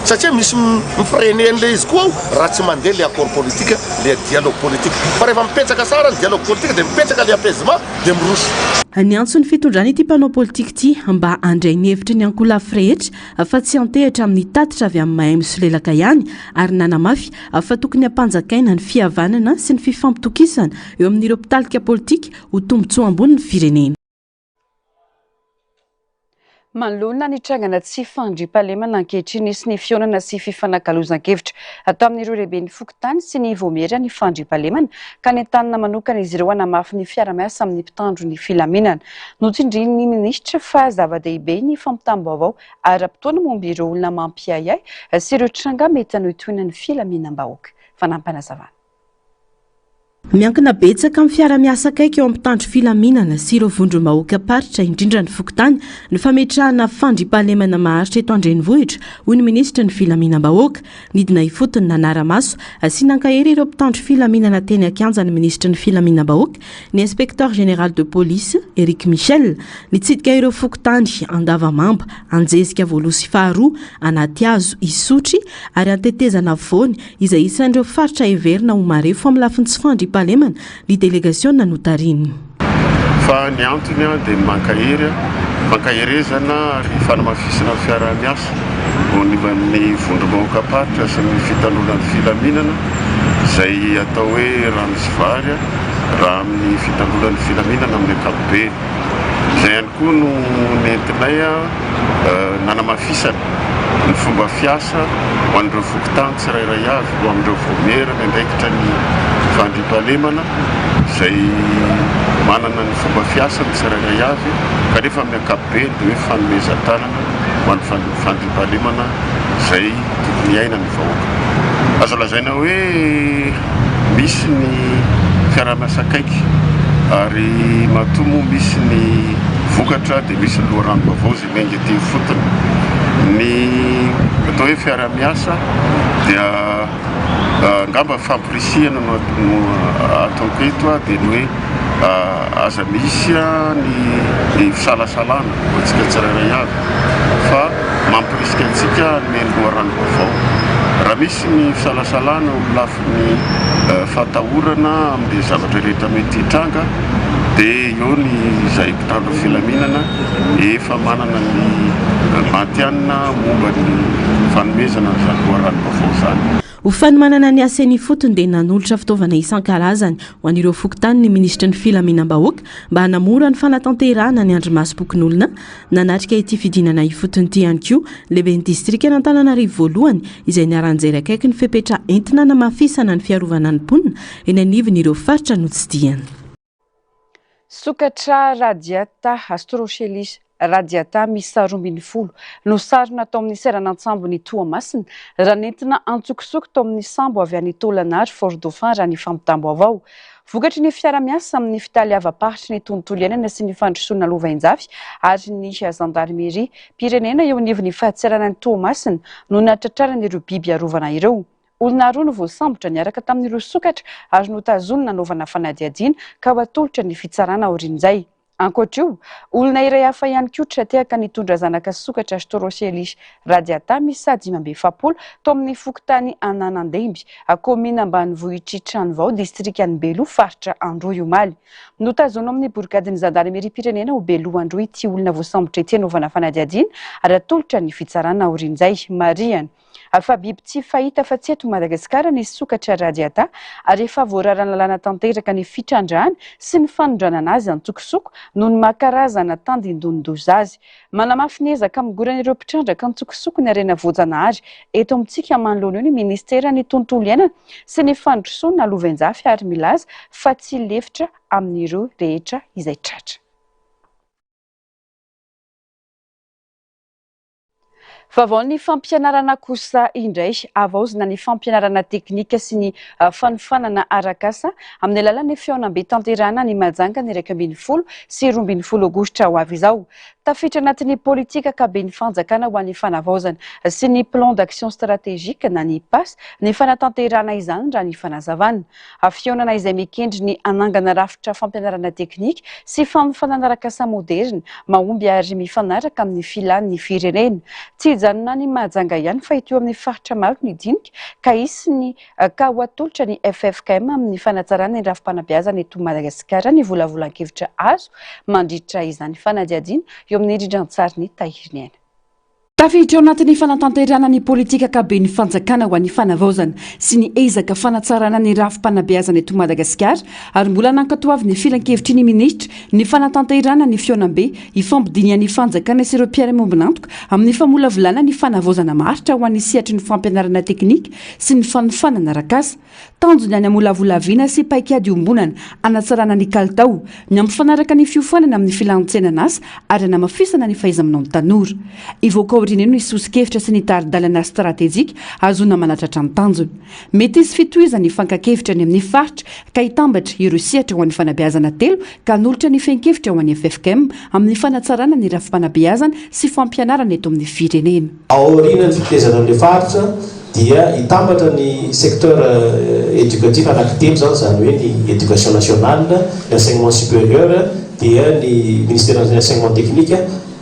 satria misy mi-freiner an'le izy koa ao raha tsy mandeha le accord politique le dialogue politique fa rehefa mipetraka tsara ny dialogue politique dia mipetraka le apaisement dia miroso. Niantso ny fitondrana ity mpanao politika ity mba handray ny hevitry ny ankolafy rehetra fa tsy hiantehitra amin'ny tatitra avy amin'ny mahay misolelaka ihany ary nanamafy fa tokony hampanjakaina ny fihavanana sy ny fifampitokisana eo amin'ireo mpitalika politika ho tombontsoa ambony ny firenena. Manoloana ny trangana tsy fandriampahalemana ankehitriny, nisy ny fihaonana sy fifanakalozan-kevitra tamin'ireo lehiben'ny fokontany sy ny vaomiera ny fandriampahalemana ka nentanina manokana izy ireo hanamafy ny fiara-miasa amin'ny mpitandro ny filaminana. Notsindrian'ny minisitra fa zava-dehibe ny fampitam-baovao ara-potoana momba ireo olona mampiahiahy sy ireo tranga mety hanohintohina ny filaminam-bahoaka. Fanampinazavana. Miankina betsaka amin'ny fiara-miasa akaiky eo amin'ny mpitandro filaminana sy ireo vondrom-bahoakam-paritra, indrindra ny fokontany, ny fametrahana fandriampahalemana maharitra eto an-drenivohitra, hoy ny minisitry ny Filaminam-bahoaka. Nidina ifotony nanara-maso sy nankahery ireo mpitandro filaminana teny an-kianja ny minisitry ny Filaminam-bahoaka, ny Inspecteur Général de Police, Eric Michel, nitsidika ireo fokontany Andavamamba, Anjezika voalohany sy faharoa, Anatihazo, Isotry ary Antetezana afovoany, izay isan'ireo faritra heverina ho marefo amin'ny lafiny tsy fandriampahalemana, ny delegasiona notarihiny. Fa ny antony dia ny mankahery, fankaherezana ary fanamafisana ny fiaraha-miasa eo anivon'ny vondrom-bahoakam-paritra sy ny fitandroana ny filaminana izay atao hoe rano sy vary raha amin'ny fitandroana ny filaminana amin'ny ankapobeny. Izay ihany koa no nentinay nanamafisana ny fomba fiasa ho an'ireo fokontany tsirairay avy, ho amin'ireo vaomiera miandraikitra ny fandriampahalemana izay manana ny fomba fiasany tsirairay avy kanefa amin'ny ankapobeny dia hoe fanomezan-tanana ho an'ny fandriampahalemana izay tokony hiainan'ny vahoaka. Azo lazaina hoe misy ny fiaraha-miasa akaiky ary matoa moa misy ny vokatra dia misy ny loharanom-baovao izay miainga ety ifotony. Ny atao hoe fiaraha-miasa dia angamba fampirisihana no ataoko eto dia ny hoe aza misy ny fisalasalana ho antsika tsirairay avy fa mampirisika antsika hanome ny loharanom-baovao. Raha misy ny fisalasalana eo amin'ny lafiny fahatahorana amin'ilay zavatra rehetra mety hitranga dia eo ny izay mpitandro filaminana efa manana ny matihanina momba ny fanomezana an'izany loharanom-baovao izany. Ho fanomanana ny asa eny ifotony dia nanolotra fitaovana isan-karazany ho an'ireo fokontany ny minisitry ny Filaminam-bahoaka mba hanamora ny fanatanterahana ny andrimasom-pokonolona. Nanatrika ity fidinana ifotony ity ihany koa ny lehiben'ny distrikan'Antananarivo voalohany izay niara-nijery akaiky ny fepetra entina hanamafisana ny fiarovana ny mponina eny anivon'ireo faritra notsidihana. Sokatra radiata, Astrochelys. radiata miisa 12 no sarona tao amin'ny seranan-tsambon'i Toamasina raha nentina antsokosoko tao amin'ny sambo avy any Tôlanary, Fort Dauphin raha ny fampitam-baovao. Vokatry ny fiara-miasa amin'ny fitaleavam-paritry ny tontolo iainana sy ny fandrosoana lovainjafy ary ny zandarimeria pirenena eo anivon'ny fahatseranan'i Toamasina no nahatratrarana ireo biby arovana ireo. Olona roa no voasambotra niaraka tamin'ireo sokatra ary notazonina hanaovana fanadihadiana ka ho atolotra ny fitsarana aorian'izay. Ankoatra io, olona iray hafa ihany koa tra-tehaka nitondra zanaka sokatra Staurochelis radiata miisa 45 tao amin'ny fokontany Ananandemby, kaominina ambanivohitr'i Tranovao, distrikan'i Beloha, faritra Androy omaly. Notazonina ao amin'ny borigadin'ny zandarimeriam-pirenena ao Beloha Androy ity olona voasambotra ity hanaovana fanadihadiana ary atolotra ny fitsarana aorian'izay. Marihana. Fa biby tsy fahita afa-tsy eto Madagasikara ny sokatra radiata ary efa voararan'ny lalàna tanteraka ny fitrandrahana sy ny fanondranana azy an-tsokosoko noho ny maha karazana tandindonin-doza azy. Manamafy ny ezaka hamongoran'ireo mpitrandraka an-tsokosoko ny harena voajanahary eto amintsika manoloana io ny minisiteran'ny tontolo iainana sy ny fandrosoana lovainjafy ary milaza fa tsy lefitra amin'ireo rehetra izay tratra. Vaovaon'ny fampianarana kosa indray, havaozina ny fampianarana teknika sy ny fanofanana arak'asa amin'ny alalan'ny fihaonambe tanterahana any Mahajanga ny 11 sy 12 aogositra ho avy izao. Tafiditra anatin'ny politika ankaben'ny fanjakana ho an'ny fanavaozana sy ny plan d'action stratégique na ny PAS ny fanatanterahana izany raha ny fanazavana. Fihaonana izay mikendry ny hanangana rafitra fampianarana teknika sy fanofanana arak'asa moderina, mahomby ary mifanaraka amin'ny filan'ny firenena. Tsy hijanona any Mahajanga ihany fa hitohy amin'ny faritra maro ny dinika ka hisy ny ka ho atolotra ny ffkm amin'ny fanatsarana ny rafi-panabeazana eto Madagasikara ny volavolan-kevitra azo mandritra izany fanadihadiana eo amin'ny rindran-tsarin'ny Tahiriniaina. Tafiditra ao anatin'ny fanatanterahana ny politika ankaben'ny fanjakana ho an'ny fanavaozana sy ny ezaka fanatsarana ny rafi-panabeazana eto Madagasikara ary mbola nankatoavin'ny filankevitry ny minisitra ny fanatanterahana ny fihaonambe ifampidinihan'ny fanjakana sy ireo mpiara-miombon'antoka amin'ny famolavolana ny fanavaozana maharitra ho an'ny sehatry ny fampianarana teknika sy ny fanofanana arak'asa. Tanjona ny hamolavola vina sy paikady iombonana hanatsarana ny kalitao, ny hampifanaraka ny fiofanana amin'ny filan'ny tsenan'asa ary hanamafisana ny fahaiza-manao ny tanora. Hivoaka aoriana io ny soso-kevitra sy ny tari-dalana stratejika ahazoana manatratra ny tanjona. Mety hisy fitohizan'ny fankan-kevitra any amin'ny faritra ka hitambatra ireo sehatra ho an'ny fanabeazana telo ka hanolotra ny fehin-kevitra ho an'ny ffkm amin'ny fanatsarana ny rafi-panabeazana sy fampianarana eto amin'ny firenena. Aorian'ny fitezana an'ilay faritra dia hitambatra ny secteur éducatif anankitelo izany, izany hoe ny éducation nationale, ny enseignement supérieur dia ny ministeran'ny enseignement technique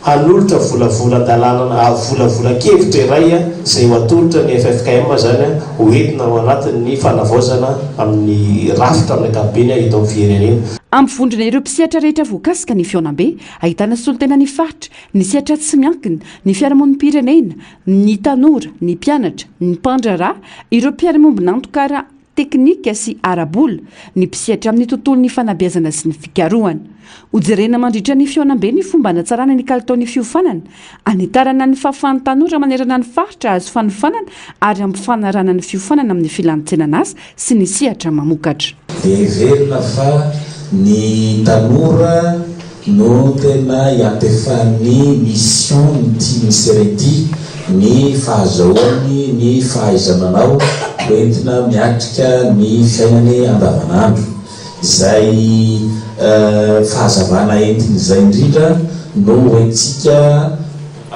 hanolotra volavolan-dalàna, volavolan-kevitra iray izay ho atolotra ny ffkm izany ho entina ao anatin'ny fanavaozana amin'ny rafitra amin'ny ankapobeny eto amin'ny firenena. Hampivondrona ireo mpisehatra rehetra voakasika ny fihaonambe, ahitana solontena ny faritra, ny sehatra tsy miankina, ny fiarahamonim-pirenena, ny tanora, ny mpianatra, ny mpandraharaha, ireo mpiara-miombon'antoka ara-teknika sy ara-bola, ny mpisehatra amin'ny tontolon'ny fanabeazana sy ny fikarohana. Hojerena mandritra ny fihaonambe ny fomba hanatsarana ny kalitaon'ny fiofanana, hanitarana ny fahafahan'ny tanora manerana ny faritra hahazo fanofanana ary hampifanarahana ny fiofanana amin'ny filan'ny tsenan'asa sy ny sehatra mamokatra. Dia heverina fa ny tanora no tena iantefan'ny mission n'ity ministère ity ny fahazahoany ny fahaiza-manao hoentina miatrika ny fiainany andavanandro. Izay fahazavana entiny izay indrindra no hoentintsika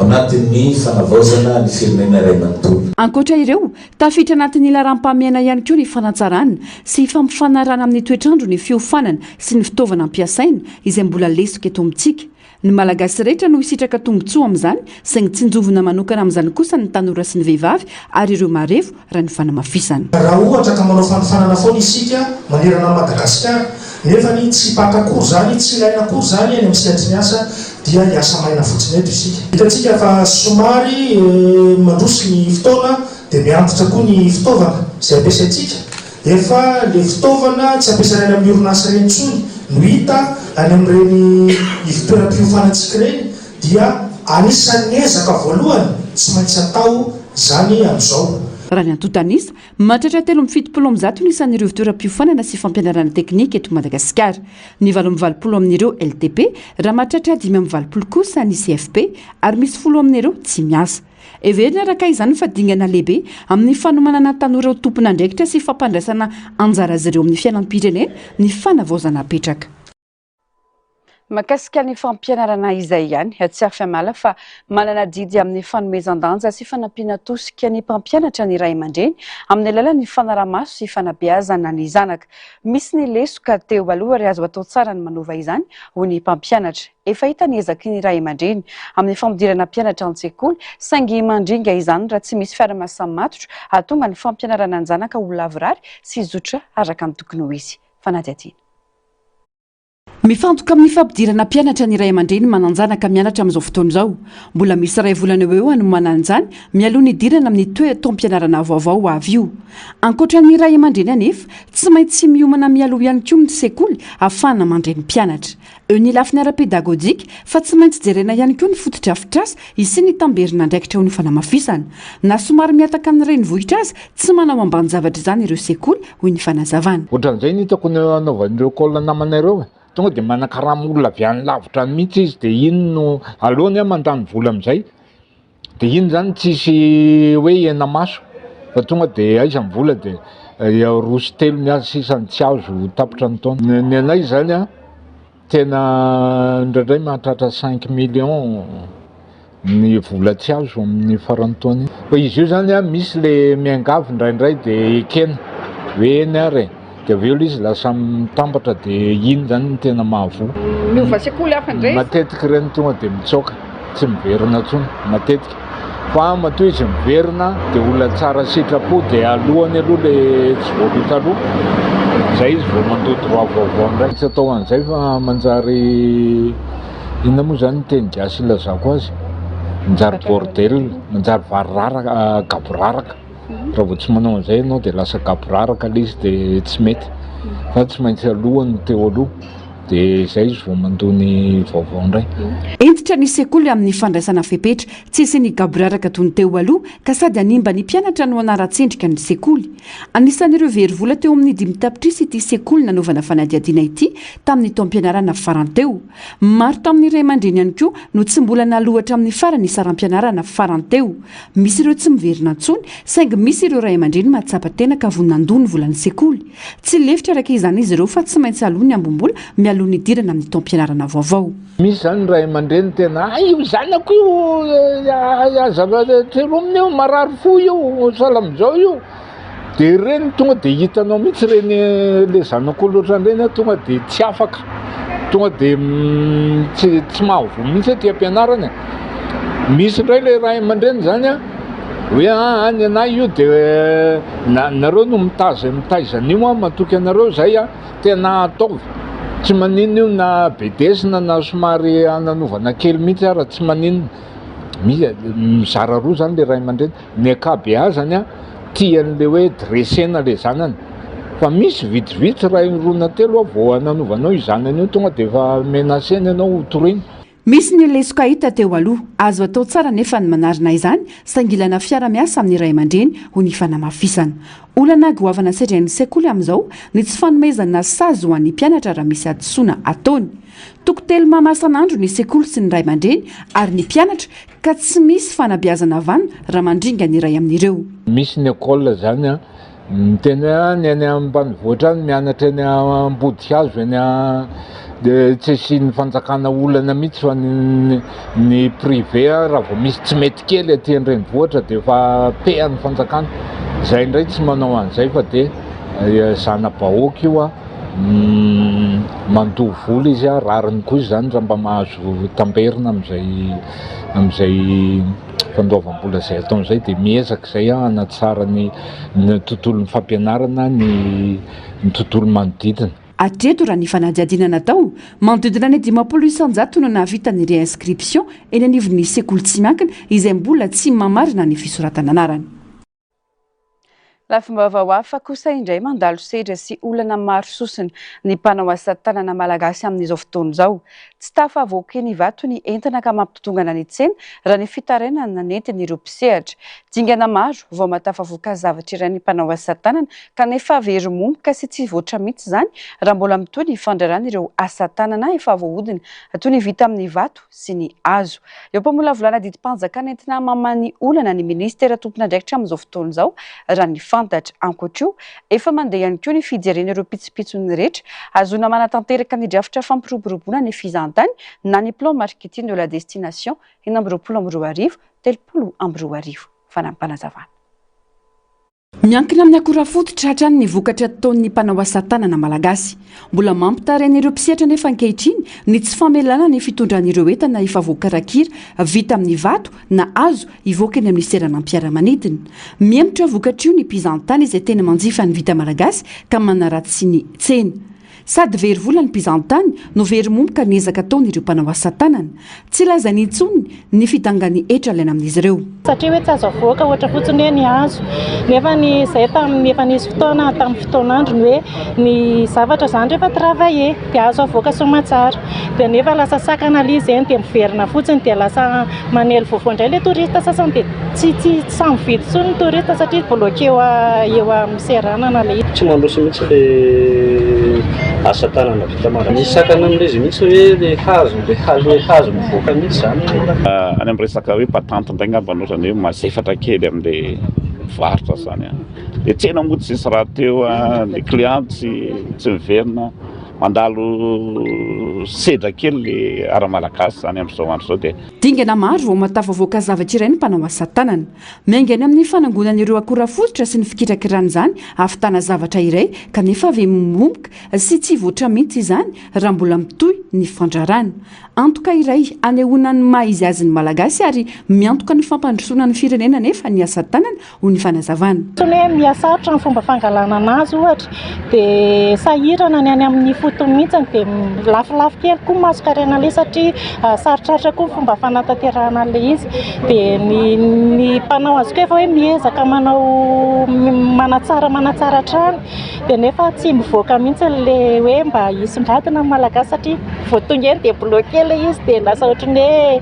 anatin'ny fanavaozana ny firenena iray manontolo. Ankoatra ireo, tafiditra anatin'ny laharam-pahamehana ihany koa ny fanatsarana sy fampifanarahana amin'ny toetr'andro ny fiofanana sy ny fitaovana ampiasaina izay mbola lesoka eto amintsika. Ny Malagasy rehetra no hisitraka tombontsoa amin'izany saingy tsinjovina manokana amin'izany kosa ny tanora sy ny vehivavy ary ireo marefo raha ny fanamafisana. Raha ohatra ka manao fanofanana foana isika manerana an'i Madagasikara nefa ny tsy hipaka akory izany, tsy ilaina akory izany any amin'ny sehatry ny asa dia hiasa maina fotsiny eto isika. Hitantsika fa somary mandroso ny fotoana dia mihantitra koa ny fitaovana izay ampiasaintsika. Efa le fitaovana tsy ampiasaina any amin'ny orinasa ireny intsony no hita any amin'ireny ivon-toeram-piofanantsika ireny dia anisan'ny ezaka voalohany tsy maintsy atao izany amin'izao. Raha ny antontan'isa, mahatratra 173 ny isan'ireo ivontoeram-piofanana sy fampianarana teknika eto Madagasikara. Ny 88 amin'ireo LTP, raha mahatratra 85 kosa ny CFP ary misy folo amin'ireo tsy miasa. Heverina araka izany fa dingana lehibe amin'ny fanomanana tanora ho tompon'andraikitra sy fampandraisana anjara azy ireo amin'ny fiainam-pirenena ny fanavaozana apetraka. Mahakasika ny fampianarana izay ihany, tsy afa-miala fa manana adidy amin'ny fanomezan-danja sy fanampiana tosika ny mpampianatra ny ray aman-dreny amin'ny alalan'ny fanaraha-maso sy fanabeazana ny zanaka. Misy ny lesoka teo aloha ary azo atao tsara ny manova izany, hoy ny mpampianatra. Efa hita ny ezaky ny ray aman-dreny amin'ny fampidirana mpianatra an-tsekoly, saingy mandringa izany raha tsy misy fiara-miasa matotra hahatonga ny fampianarana ny zanaka ho lavorary sy hizotra araka ny tokony ho izy. Fanadihadiana. Mifantoka amin'ny fampidirana mpianatra ny ray aman-dreny manan-janaka mianatra amin'izao fotoana izao. Mbola misy iray volana eo ho eo hanomanana izany mialoha ny hidirana amin'ny toe taom-pianarana vaovao ho avy io. Ankoatra ny ray aman-dreny anefa, tsy maintsy miomana mialoha ihany koa ny sekoly ahafahana mandray ny mpianatra. Eo ny lafiny ara-pedagojika fa tsy maintsy jerena ihany koa ny fotodrafitrasa hisian'ny tamberin'andraikitra eo ny fanamafisana. Na somary mihataka ny renivohitra aza, tsy manao ambanin-javatra izany ireo sekoly, hoy ny fanazavana. Ohatran'izay ny hitako ny anaovan'ireo école namana ireo e! Tonga dia manakarama olona avy any lavitra any mihitsy izy dia iny no aleony aho mandany vola amin'izay. De iny zany tsisy hoe hena maso fa tonga de aiza ny vola de roa sy telo ny azy sisa ny tsy azo tapitra ny taona. Ny anay zany an tena indraindray mahatratra cinq millions ny vola tsy azo amin'ny faran'ny taona iny. Fa izy io zany an misy le miangavy indraindray de ekena hoe eny ary e. Dia avy eo ilay izy lasa mitambatra dia iny izany no tena mahavoa. Miova sekoly hafa indray izy. Matetika ireny tonga dia mitsoaka, tsy miverina intsony, matetika. Fa matoa izy miverina dia olona tsara sitrapo dia alohany aloha ilay tsy voaloa taloha, izay izy vao mandoa droit vaovao indray. Tsy atao an'izay fa manjary, inona moa izany ny teny gasy ilazako azy? Manjary bordel, manjary variraraka, gaboraraka. Raha vao tsy manao an'izay ianao dia lasa gaboraraka ilay izy dia tsy mety fa tsy maintsy aloha ny teo aloha dia izay izy vao mandoa ny vaovao indray. Hentitra ny sekoly amin'ny fandraisana fepetra tsy hisian'ny gaboraraka toy ny teo aloha ka sady hanimba ny mpianatra no hanaratsendrika ny sekoly. Anisan'ireo very vola teo amin'ny dimy tapitrisa ity sekoly nanaovana fanadihadiana ity tamin'ny taom-pianarana farany teo. Maro tamin'ny ray aman-dreny ihany koa no tsy mbola naloa hatramin'ny farany ny saram-pianarana farany teo. Misy ireo tsy miverina intsony, saingy misy ireo ray aman-dreny mahatsapa tena ka vonona handoa ny volan'ny sekoly. Tsy lefitra araka izany izy ireo fa tsy maintsy aloa ny ambim-bola mialoha ny hidirana amin'ny taom-pianarana vaovao. Misy izany ny ray aman-dreny tena, hay io zanako io aza treromina io, marary fo io, sahala amin'izao io. Dia ireny tonga dia hitanao mihitsy ireny le zanak'olona ohatran'ireny an, tonga dia tsy afaka, tonga dia tsy tsy mahavoa mihitsy aty am-pianarana e. Misy indray le ray aman-dreny zany an, hoe aa ny anay io dia na- nareo no mitaza mitaiza an'io an, matoky anareo zay an, tena ataovy, tsy maninona io na bedesina na somary ananovana kely mihitsy ara tsy maninona, misy mizara roa zany le ray aman-dreny. Ny ankabeazany an, tia an'le hoe dressena le zanany, fa misy vitsivitsy iray roa na telo an, vao ananovanao io zanany io tonga de efa menacena ianao ho toriana. Misy ny lesoka hita teo aloha. Azo atao tsara anefa ny manarina izany, saingy ilaina fiara-miasa amin'ny ray aman-dreny ho ny fanamafisana. Olana goavana sedrain'ny sekoly amin'izao ny tsy fanomezana sazy ho an'ny mpianatra raha misy hadisoana ataony. Toko telo mamasan'andro ny sekoly sy ny ray aman-dreny ary ny mpianatra Ka tsy misy fanabeazana vanona raha mandringa ny iray amin'ireo. Misy ny école zany an, miteny hoe ah ny any ambanivohitra any mianatra eny ambodihazo eny de tsy asian'ny fanjakana olana mihitsy fa ny ny privé raha vao misy tsy mety kely aty an-drenivohitra de efa pehan'ny fanjakana, zay indray tsy manao an'izay fa de zana-bahoaka io an. Mandoa vola izy a, rariny koa izy zany raha mba mahazo tamberina amin'izay amin'izay fandoavam-bola izay ataony izay dia miezaka izay aho hanatsara ny ny tontolon'ny fampianarana ny ny tontolo manodidina. Hatreto raha ny fanadihadiana natao, manodidina ny 50% no nahavita ny réinscription eny anivon'ny sekoly tsy miankina izay mbola tsy mamarina ny fisoratana anarana. Lafim-baovao hafa kosa indray mandalo sedra sy olana maro sosona ny mpanao asa tanana malagasy amin'izao fotoana izao. Tsy tafavoaka eny Ivato ny entana ka mampitotongana ny tsena raha ny fitarainana nentin'ireo mpisehatra. Dingana maro vao mahatafavoaka zavatra iray ny mpanao asa tanana kanefa very momoka sy tsy voatra mihitsy izany raha mbola mitohy ny fandrarana ireo asa tanana efa voahodina toy ny vita amin'ny vato sy ny hazo. Eo am-pamolavolana didim-panjakana entina mamaha ny olana ny minisitera tompon'andraikitra amin'izao fotoana izao, raha ny fantatra. Ankoatra io, efa mandeha ihany koa ny fijerena ireo pitsopitsony rehetra ahazoana manatanteraka ny drafitra fampiroboroboana ny fizahantany na ny plan marketing de la destination 2026, 2030. Fanampinazavana. Miankina amin'ny akora fototra hatrany ny vokatra ataon'ny mpanao asa tanana malagasy. Mbola mampitaraina ireo mpisehatra anefa ankehitriny ny tsy famelana ny fitondran'ireo entana efa voakarakira vita amin'ny vato na hazo hivoaka eny amin'ny seranam-piaramanidina. Mihemotra vokatr'io ny mpizahantany izay tena manjifa ny vita malagasy ka manaratsy ny tsena. Sady very vola ny mpizahantany no very momoka ny ezaka ataon'ireo mpanao asa tanana. Tsy lazaina intsony ny fidangan'ny hetra alaina amin'izy ireo. Satria hoe tsy azo avoaka ohatra fotsiny hoe ny hazo. Nefa ny izay tamin'ny efa nisy fotoana tamin'ny fotoan'androny hoe ny zavatra izany rehefa travailler dia azo avoaka soamantsara. Dia nefa lasa sakana ilay izy eny dia miverina fotsiny dia lasa manely vaovao indray ilay touriste sasany dia tsy tsy samy mividy intsony ny touriste satria bloqué eo eo amin'ny seranana ilay izy. Tsy mandroso mihitsy le asa tanana vita malagasy. Misy sakana amin'ilay izy mihitsy hoe le hazo, le hazo, le hazo mivoaka mihitsy izany. Any amin'ny resaka hoe patente indray angamba no ohatran'ny hoe mazefatra kely amin'ilay mivarotra izany an. Ilay tsena moa tsisy rahateo an, ny client tsy tsy miverina. Mandalo sedra kely le ara-malagasy izany amin'izao andro izao dia. Dingana maro vao mahatafavoaka zavatra iray ny mpanao asa tanana. Miainga any amin'ny fanangonana ireo akora fototra sy ny fikirakirana izany hahavitana zavatra iray kanefa avy momoka sy tsy hivoatra mihitsy izany raha mbola mitohy ny fandrarana. Antoka iray anehoana ny maha izy azy ny Malagasy ary miantoka ny fampandrosoana ny firenena anefa ny asa tanana hoy ny fanazavana. Tsy hoe miha-sarotra ny fomba fangalana anazy ohatra, dia sahirana ny any amin'ny ifotony mihitsy dia lafolafo kely koa ny masonkarena ilay izy satria sarotsarotra koa ny fomba fanatanterahana an'ilay izy. Dia ny ny mpanao azy koa efa hoe miezaka manao manatsara manatsara hatrany dia nefa tsy mivoaka mihitsy ilay hoe mba hisongadina ny Malagasy satria vao tonga eny dia bloqué ilay izy dia lasa ohatran'ny hoe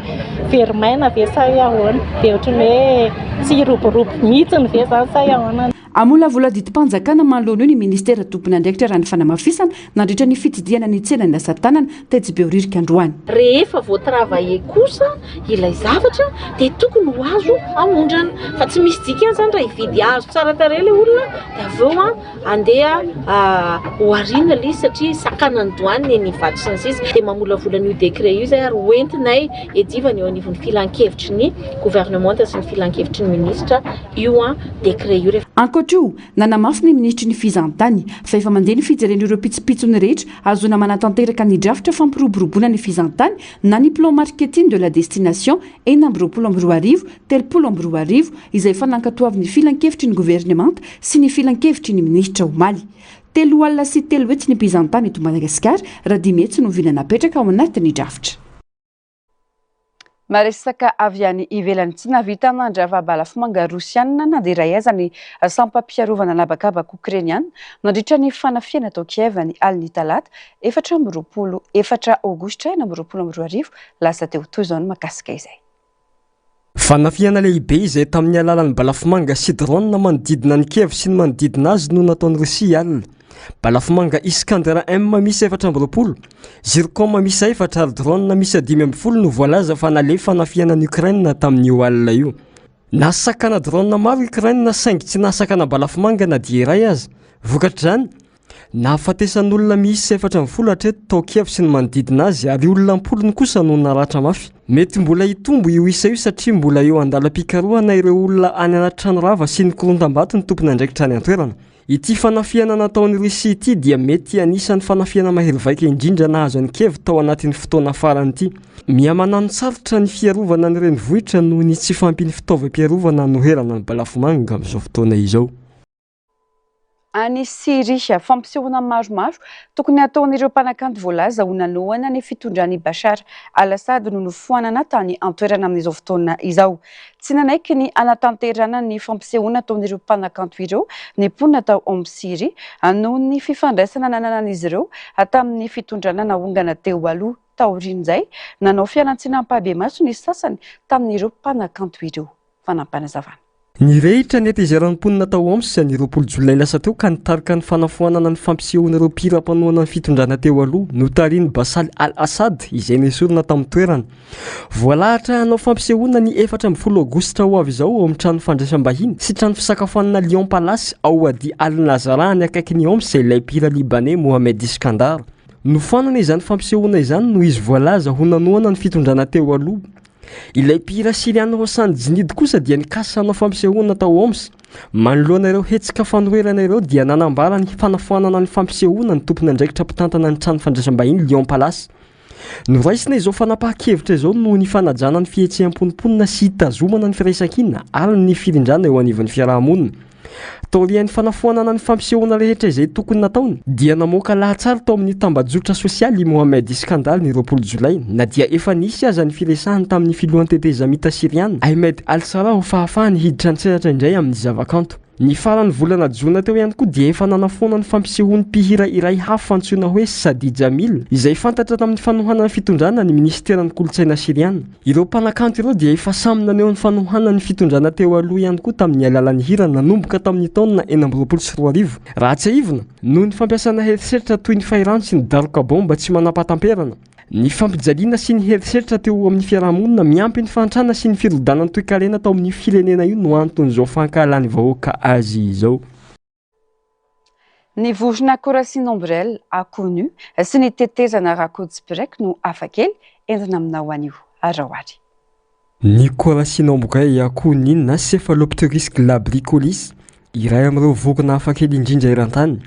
very maina ve sa hoe ahoana, dia ohatran'ny hoe Tsy hiroborobo mihitsiny ve zany sa ahoana? Hamolavola didim-panjakana manoloana io ny minisitera tompon'andraikitra raha ny fanamafisana nandritra ny fitsidihana ny tsenan'ny asa tanana tetsy Behoririka androany. Rehefa vao travailler kosa ilay zavatra dia tokony ho azo aondrana fa tsy misy dikany izany raha hividy hazo tsara tarehy ilay olona dia avy eo an andeha ho ariana ilay izy satria sakanan'ny douane eny Ivato sy ny sisa dia mamolavola an'io décret io izay ary ho entinay edivana eo anivon'ny filankevitry ny governemanta sy ny filankevitry ny minisitra io décret io rehefa Ankoatra io, nanamafy ny minisitry ny fizahantany fa efa mandeha ny fijerena ireo pitsopitsony rehetra ahazoana manatanteraka ny drafitra fampiroboroboana ny fizahantany na ny plan marketing de la destination 2026 2030, izay efa nankatoavin'ny filankevitry ny governemanta sy ny filankevitry ny minisitra omaly. Telo alina sy telo hetsy ny mpizahantany eto Madagasikara raha dimy hetsy no vina napetraka ao anatin'ny drafitra. Maresaka avy any ivelany. Tsy nahavita nandrava balafomanga rosianina na dia iray aza ny sampam-piarovana an'habakabaka okrainiana nandritra ny fanafihana tao Kiev ny alin'ny talata 24 4 aogositra 2026 lasa teo. Toy izao ny mahakasika izay. Fanafihana lehibe izay tamin'ny alalan'ny balafomanga sy drone manodidina an'i Kiev sy ny manodidina azy no nataon'i Rosia alina. Balafomanga Iskander M miisa 24, Zircon miisa efatra ary drone miisa 15 no voalaza fa nalefa hanafihana an'i Ukraine tamin'io alina io. Nahasakana drone maro Ukraine saingy tsy nahasakana balafomanga na dia iray aza. Vokatr'izany, Nahafatesan'olona miisa 14 hatreto tao Kiev sy ny manodidina azy ary olona am-polony kosa no naratra mafy. Mety mbola hitombo io isa io satria mbola eo an-dalam-pikarohana ireo olona any anaty trano rava sy ny korontam-bato ny tompon'andraikitra any an-toerana. Ity fanafihana nataon'i Russie ity dia mety anisan'ny fanafihana mahery vaika indrindra nahazo an'i Kiev tao anatin'ny fotoana farany ity. Miha-mananosarotra ny fiarovana ny renivohitra noho ny tsy fahampian'ny fitaovam-piarovana hanoherana ny balafomanga amin'izao fotoana izao. Any Syria, fampisehoana maromaro tokony hataon'ireo mpanakanto voalaza ho nanohana ny fitondran'i Bashar al-Assad no nofoanana tany an-toerana amin'izao fotoana izao. Tsy nanaiky ny hanatanterahana ny fampisehoana ataon'ireo mpanakanto ireo ny mponina tao Homs Syria noho ny fifandraisana nananan'izy ireo tamin'ny fitondrana naongana teo aloha. Taorian'izay, nanao fialantsiny ampahibemaso ny sasany tamin'ireo mpanakanto ireo. Fanampinazavana. Nirehitra ny hatezeran'ny mponina tao Homs ny 20 jolay lasa teo ka nitarika ny fanafoanana ny fampisehoana ireo mpihira mpanohana ny fitondrana teo aloha notarihin'i Bashar al-Assad izay nesorina tamin'ny toerana. Voalahatra hanao fampisehoana ny 14 aogositra ho avy izao ao amin'ny trano fandraisam-bahiny sy trano fisakafoanana Lion Palace ao Wadi al-Nazara any akaikin'i Homs ilay mpihira libaney Mohamed Iskandar. Nofoanana izany fampisehoana izany noho izy voalaza ho nanohana ny fitondrana teo aloha. Ilay mpihira Syriana Hossan Jnid kosa dia nikasa hanao fampisehoana tao Homs. Manoloana ireo hetsika fanoherana ireo dia nanambara ny fanafoanana ny fampisehoana ny tompon'andraikitra mpitantana ny trano fandraisam-bahiny Lion Palace. Noraisina izao fanapahan-kevitra izao noho ny fanajana ny fihetseham-pon'ny mponina sy hitazomana ny firaisankina ary ny firindrana eo anivon'ny fiaraha-monina. Taorian'ny fanafoanana ny fampisehoana rehetra izay tokony nataony, dia namoaka lahatsary tao amin'ny tambajotra sosialy i Mohammed Iskandar ny 20 Jolay, na dia efa nisy aza ny firesahany tamin'ny filohan'ny tetezamita Syriana, Ahmed al-Sharaa ho fahafahany hiditra an-tsehatra indray amin'ny zavakanto. Ny faran'ny volana jona teo ihany koa dia efa nanafoana ny fampisehoan'ny mpihira iray hafa antsoina hoe Sadi Jamil, izay fantatra tamin'ny fanohanana fitondrana ny minisiteran'ny kolontsaina Syriana. Ireo mpanakanto ireo dia efa samy naneho ny fanohanany ny fitondrana teo aloha ihany koa tamin'ny alalan'ny hira nanomboka tamin'ny taona 2026. Raha tsiahivina, noho ny fampiasana herisetra toy ny fahirano sy ny daroka baomba tsy manam-pahatamperana, ny fampijaliana sy ny herisetra teo amin'ny fiarahamonina miampy ny fahantrana sy ny firodanan'ny toekarena tao amin'io firenena io no anton'izao fankahalan'ny vahoaka azy izao. Ny vorona Coracinne ombrelle, Akoho sy ny tetezana Rakotsibiraiky no hafakely entina aminao anio. Araho ary. Ny Coracinne ombrelle, Akoho na Cephalopteryx glabricollis, iray amin'ireo vorona hafakely indrindra eran-tany.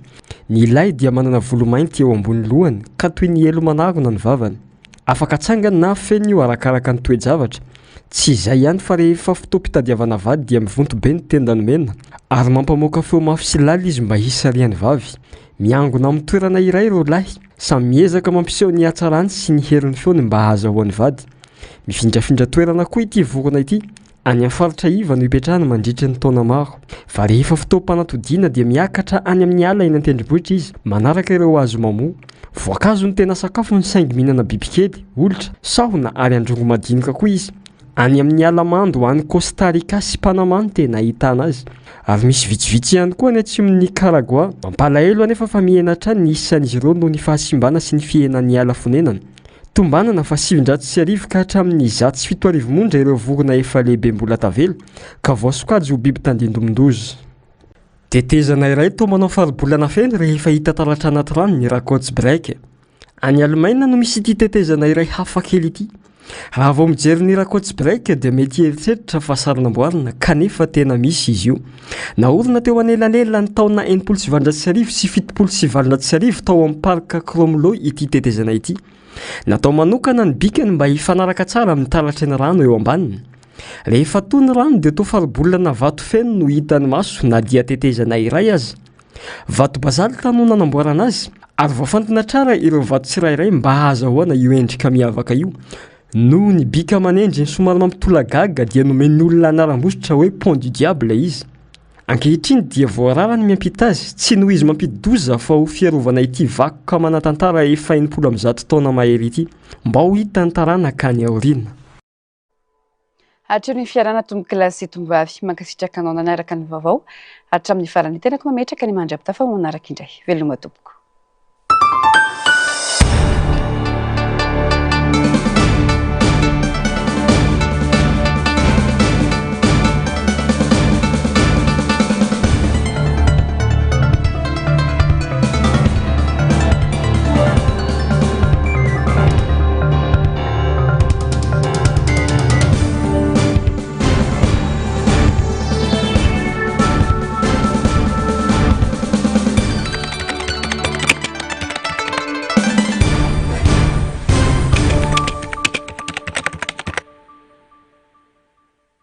Ny lahy dia manana volo mainty eo ambony lohany ka toy ny elo manarona ny vavany. Afaka atsangany na afeniny io arakaraka ny toe-javatra. Tsy izay ihany fa rehefa fotoam-pitadiavana vady dia mivonto be ny tendany mena ary mampamoaka feo mafy sy lalina izy mba hisarihany vavy. Miangona amin'ny toerana iray ireo lahy, samy miezaka mampiseho ny hatsarany sy ny herin'ny feony mba hahazahoany vady. Mifindrafindra toerana koa ity vorona ity, any amin'ny faritra iva no ipetrahany mandritry ny taona maro. Fa rehefa fotoam-panatodiana dia miakatra any amin'ny ala eny an-tendrombohitra izy, manaraka ireo hazo mamoa. Voankazo no tena sakafony saingy mihinana bibikely, olitra, sahona ary androngo madinika koa izy. Any amin'ny ala mando any Costa Rica sy Panama no tena ahitana azy. Ary misy vitsivitsy ihany koa any atsimon'i Nicaragua. Mampalahelo anefa fa mihena hatrany ny isan'izy ireo noho ny fahasimbana sy ny fihenan'ny ala fonenana. Tombanana fa 1900 ka hatramin'ny 7100 monja ireo vorona efa lehibe mbola tavela, ka voasokajy ho biby tandindomin-doza. Tetezana iray toa manao faribolana feno rehefa hita taratra anaty rano ny Rakotsbreak. Any Alemaina no misy ity tetezana iray hafakely ity. Raha vao mijery ny Rakotsbreak dia mety hieritreritra fa sary namboarina kanefa tena misy izy io. Naorina teo anelanelan'ny taona 1860 sy 1870 tao amin'ny Parc Kromlau ity tetezana ity. Natao manokana ny bikany mba hifanaraka tsara amin'ny taratry ny rano eo ambaniny. Rehefa toa ny rano dia toa faribolana vato feno no hitan'ny maso na dia tetezana iray aza. Vato bazalta no nanamboarana azy ary voafantina tsara ireo vato tsirairay mba hahazahoana io endrika miavaka io. Noho ny bika aman'endriny somary mampitolagaga dia nomen'ny olona anaram-bositra hoe Pont du Diable izy. Ankehitriny dia voarara ny miampita azy, tsy noho izy mampidi-doza fa ho fiarovana ity vakoka manan-tantara efa 160 taona mahery ity, mba ho hitan'ny taranaka any aoriana. Hatreo ny fiarahana tompokolahy sy tompovavy. Mankasitraka anao nanaraka ny vaovao hatramin'ny farany. Tenako mametraka ny mandra-pitafa ho manaraka indray. Veloma tompoko.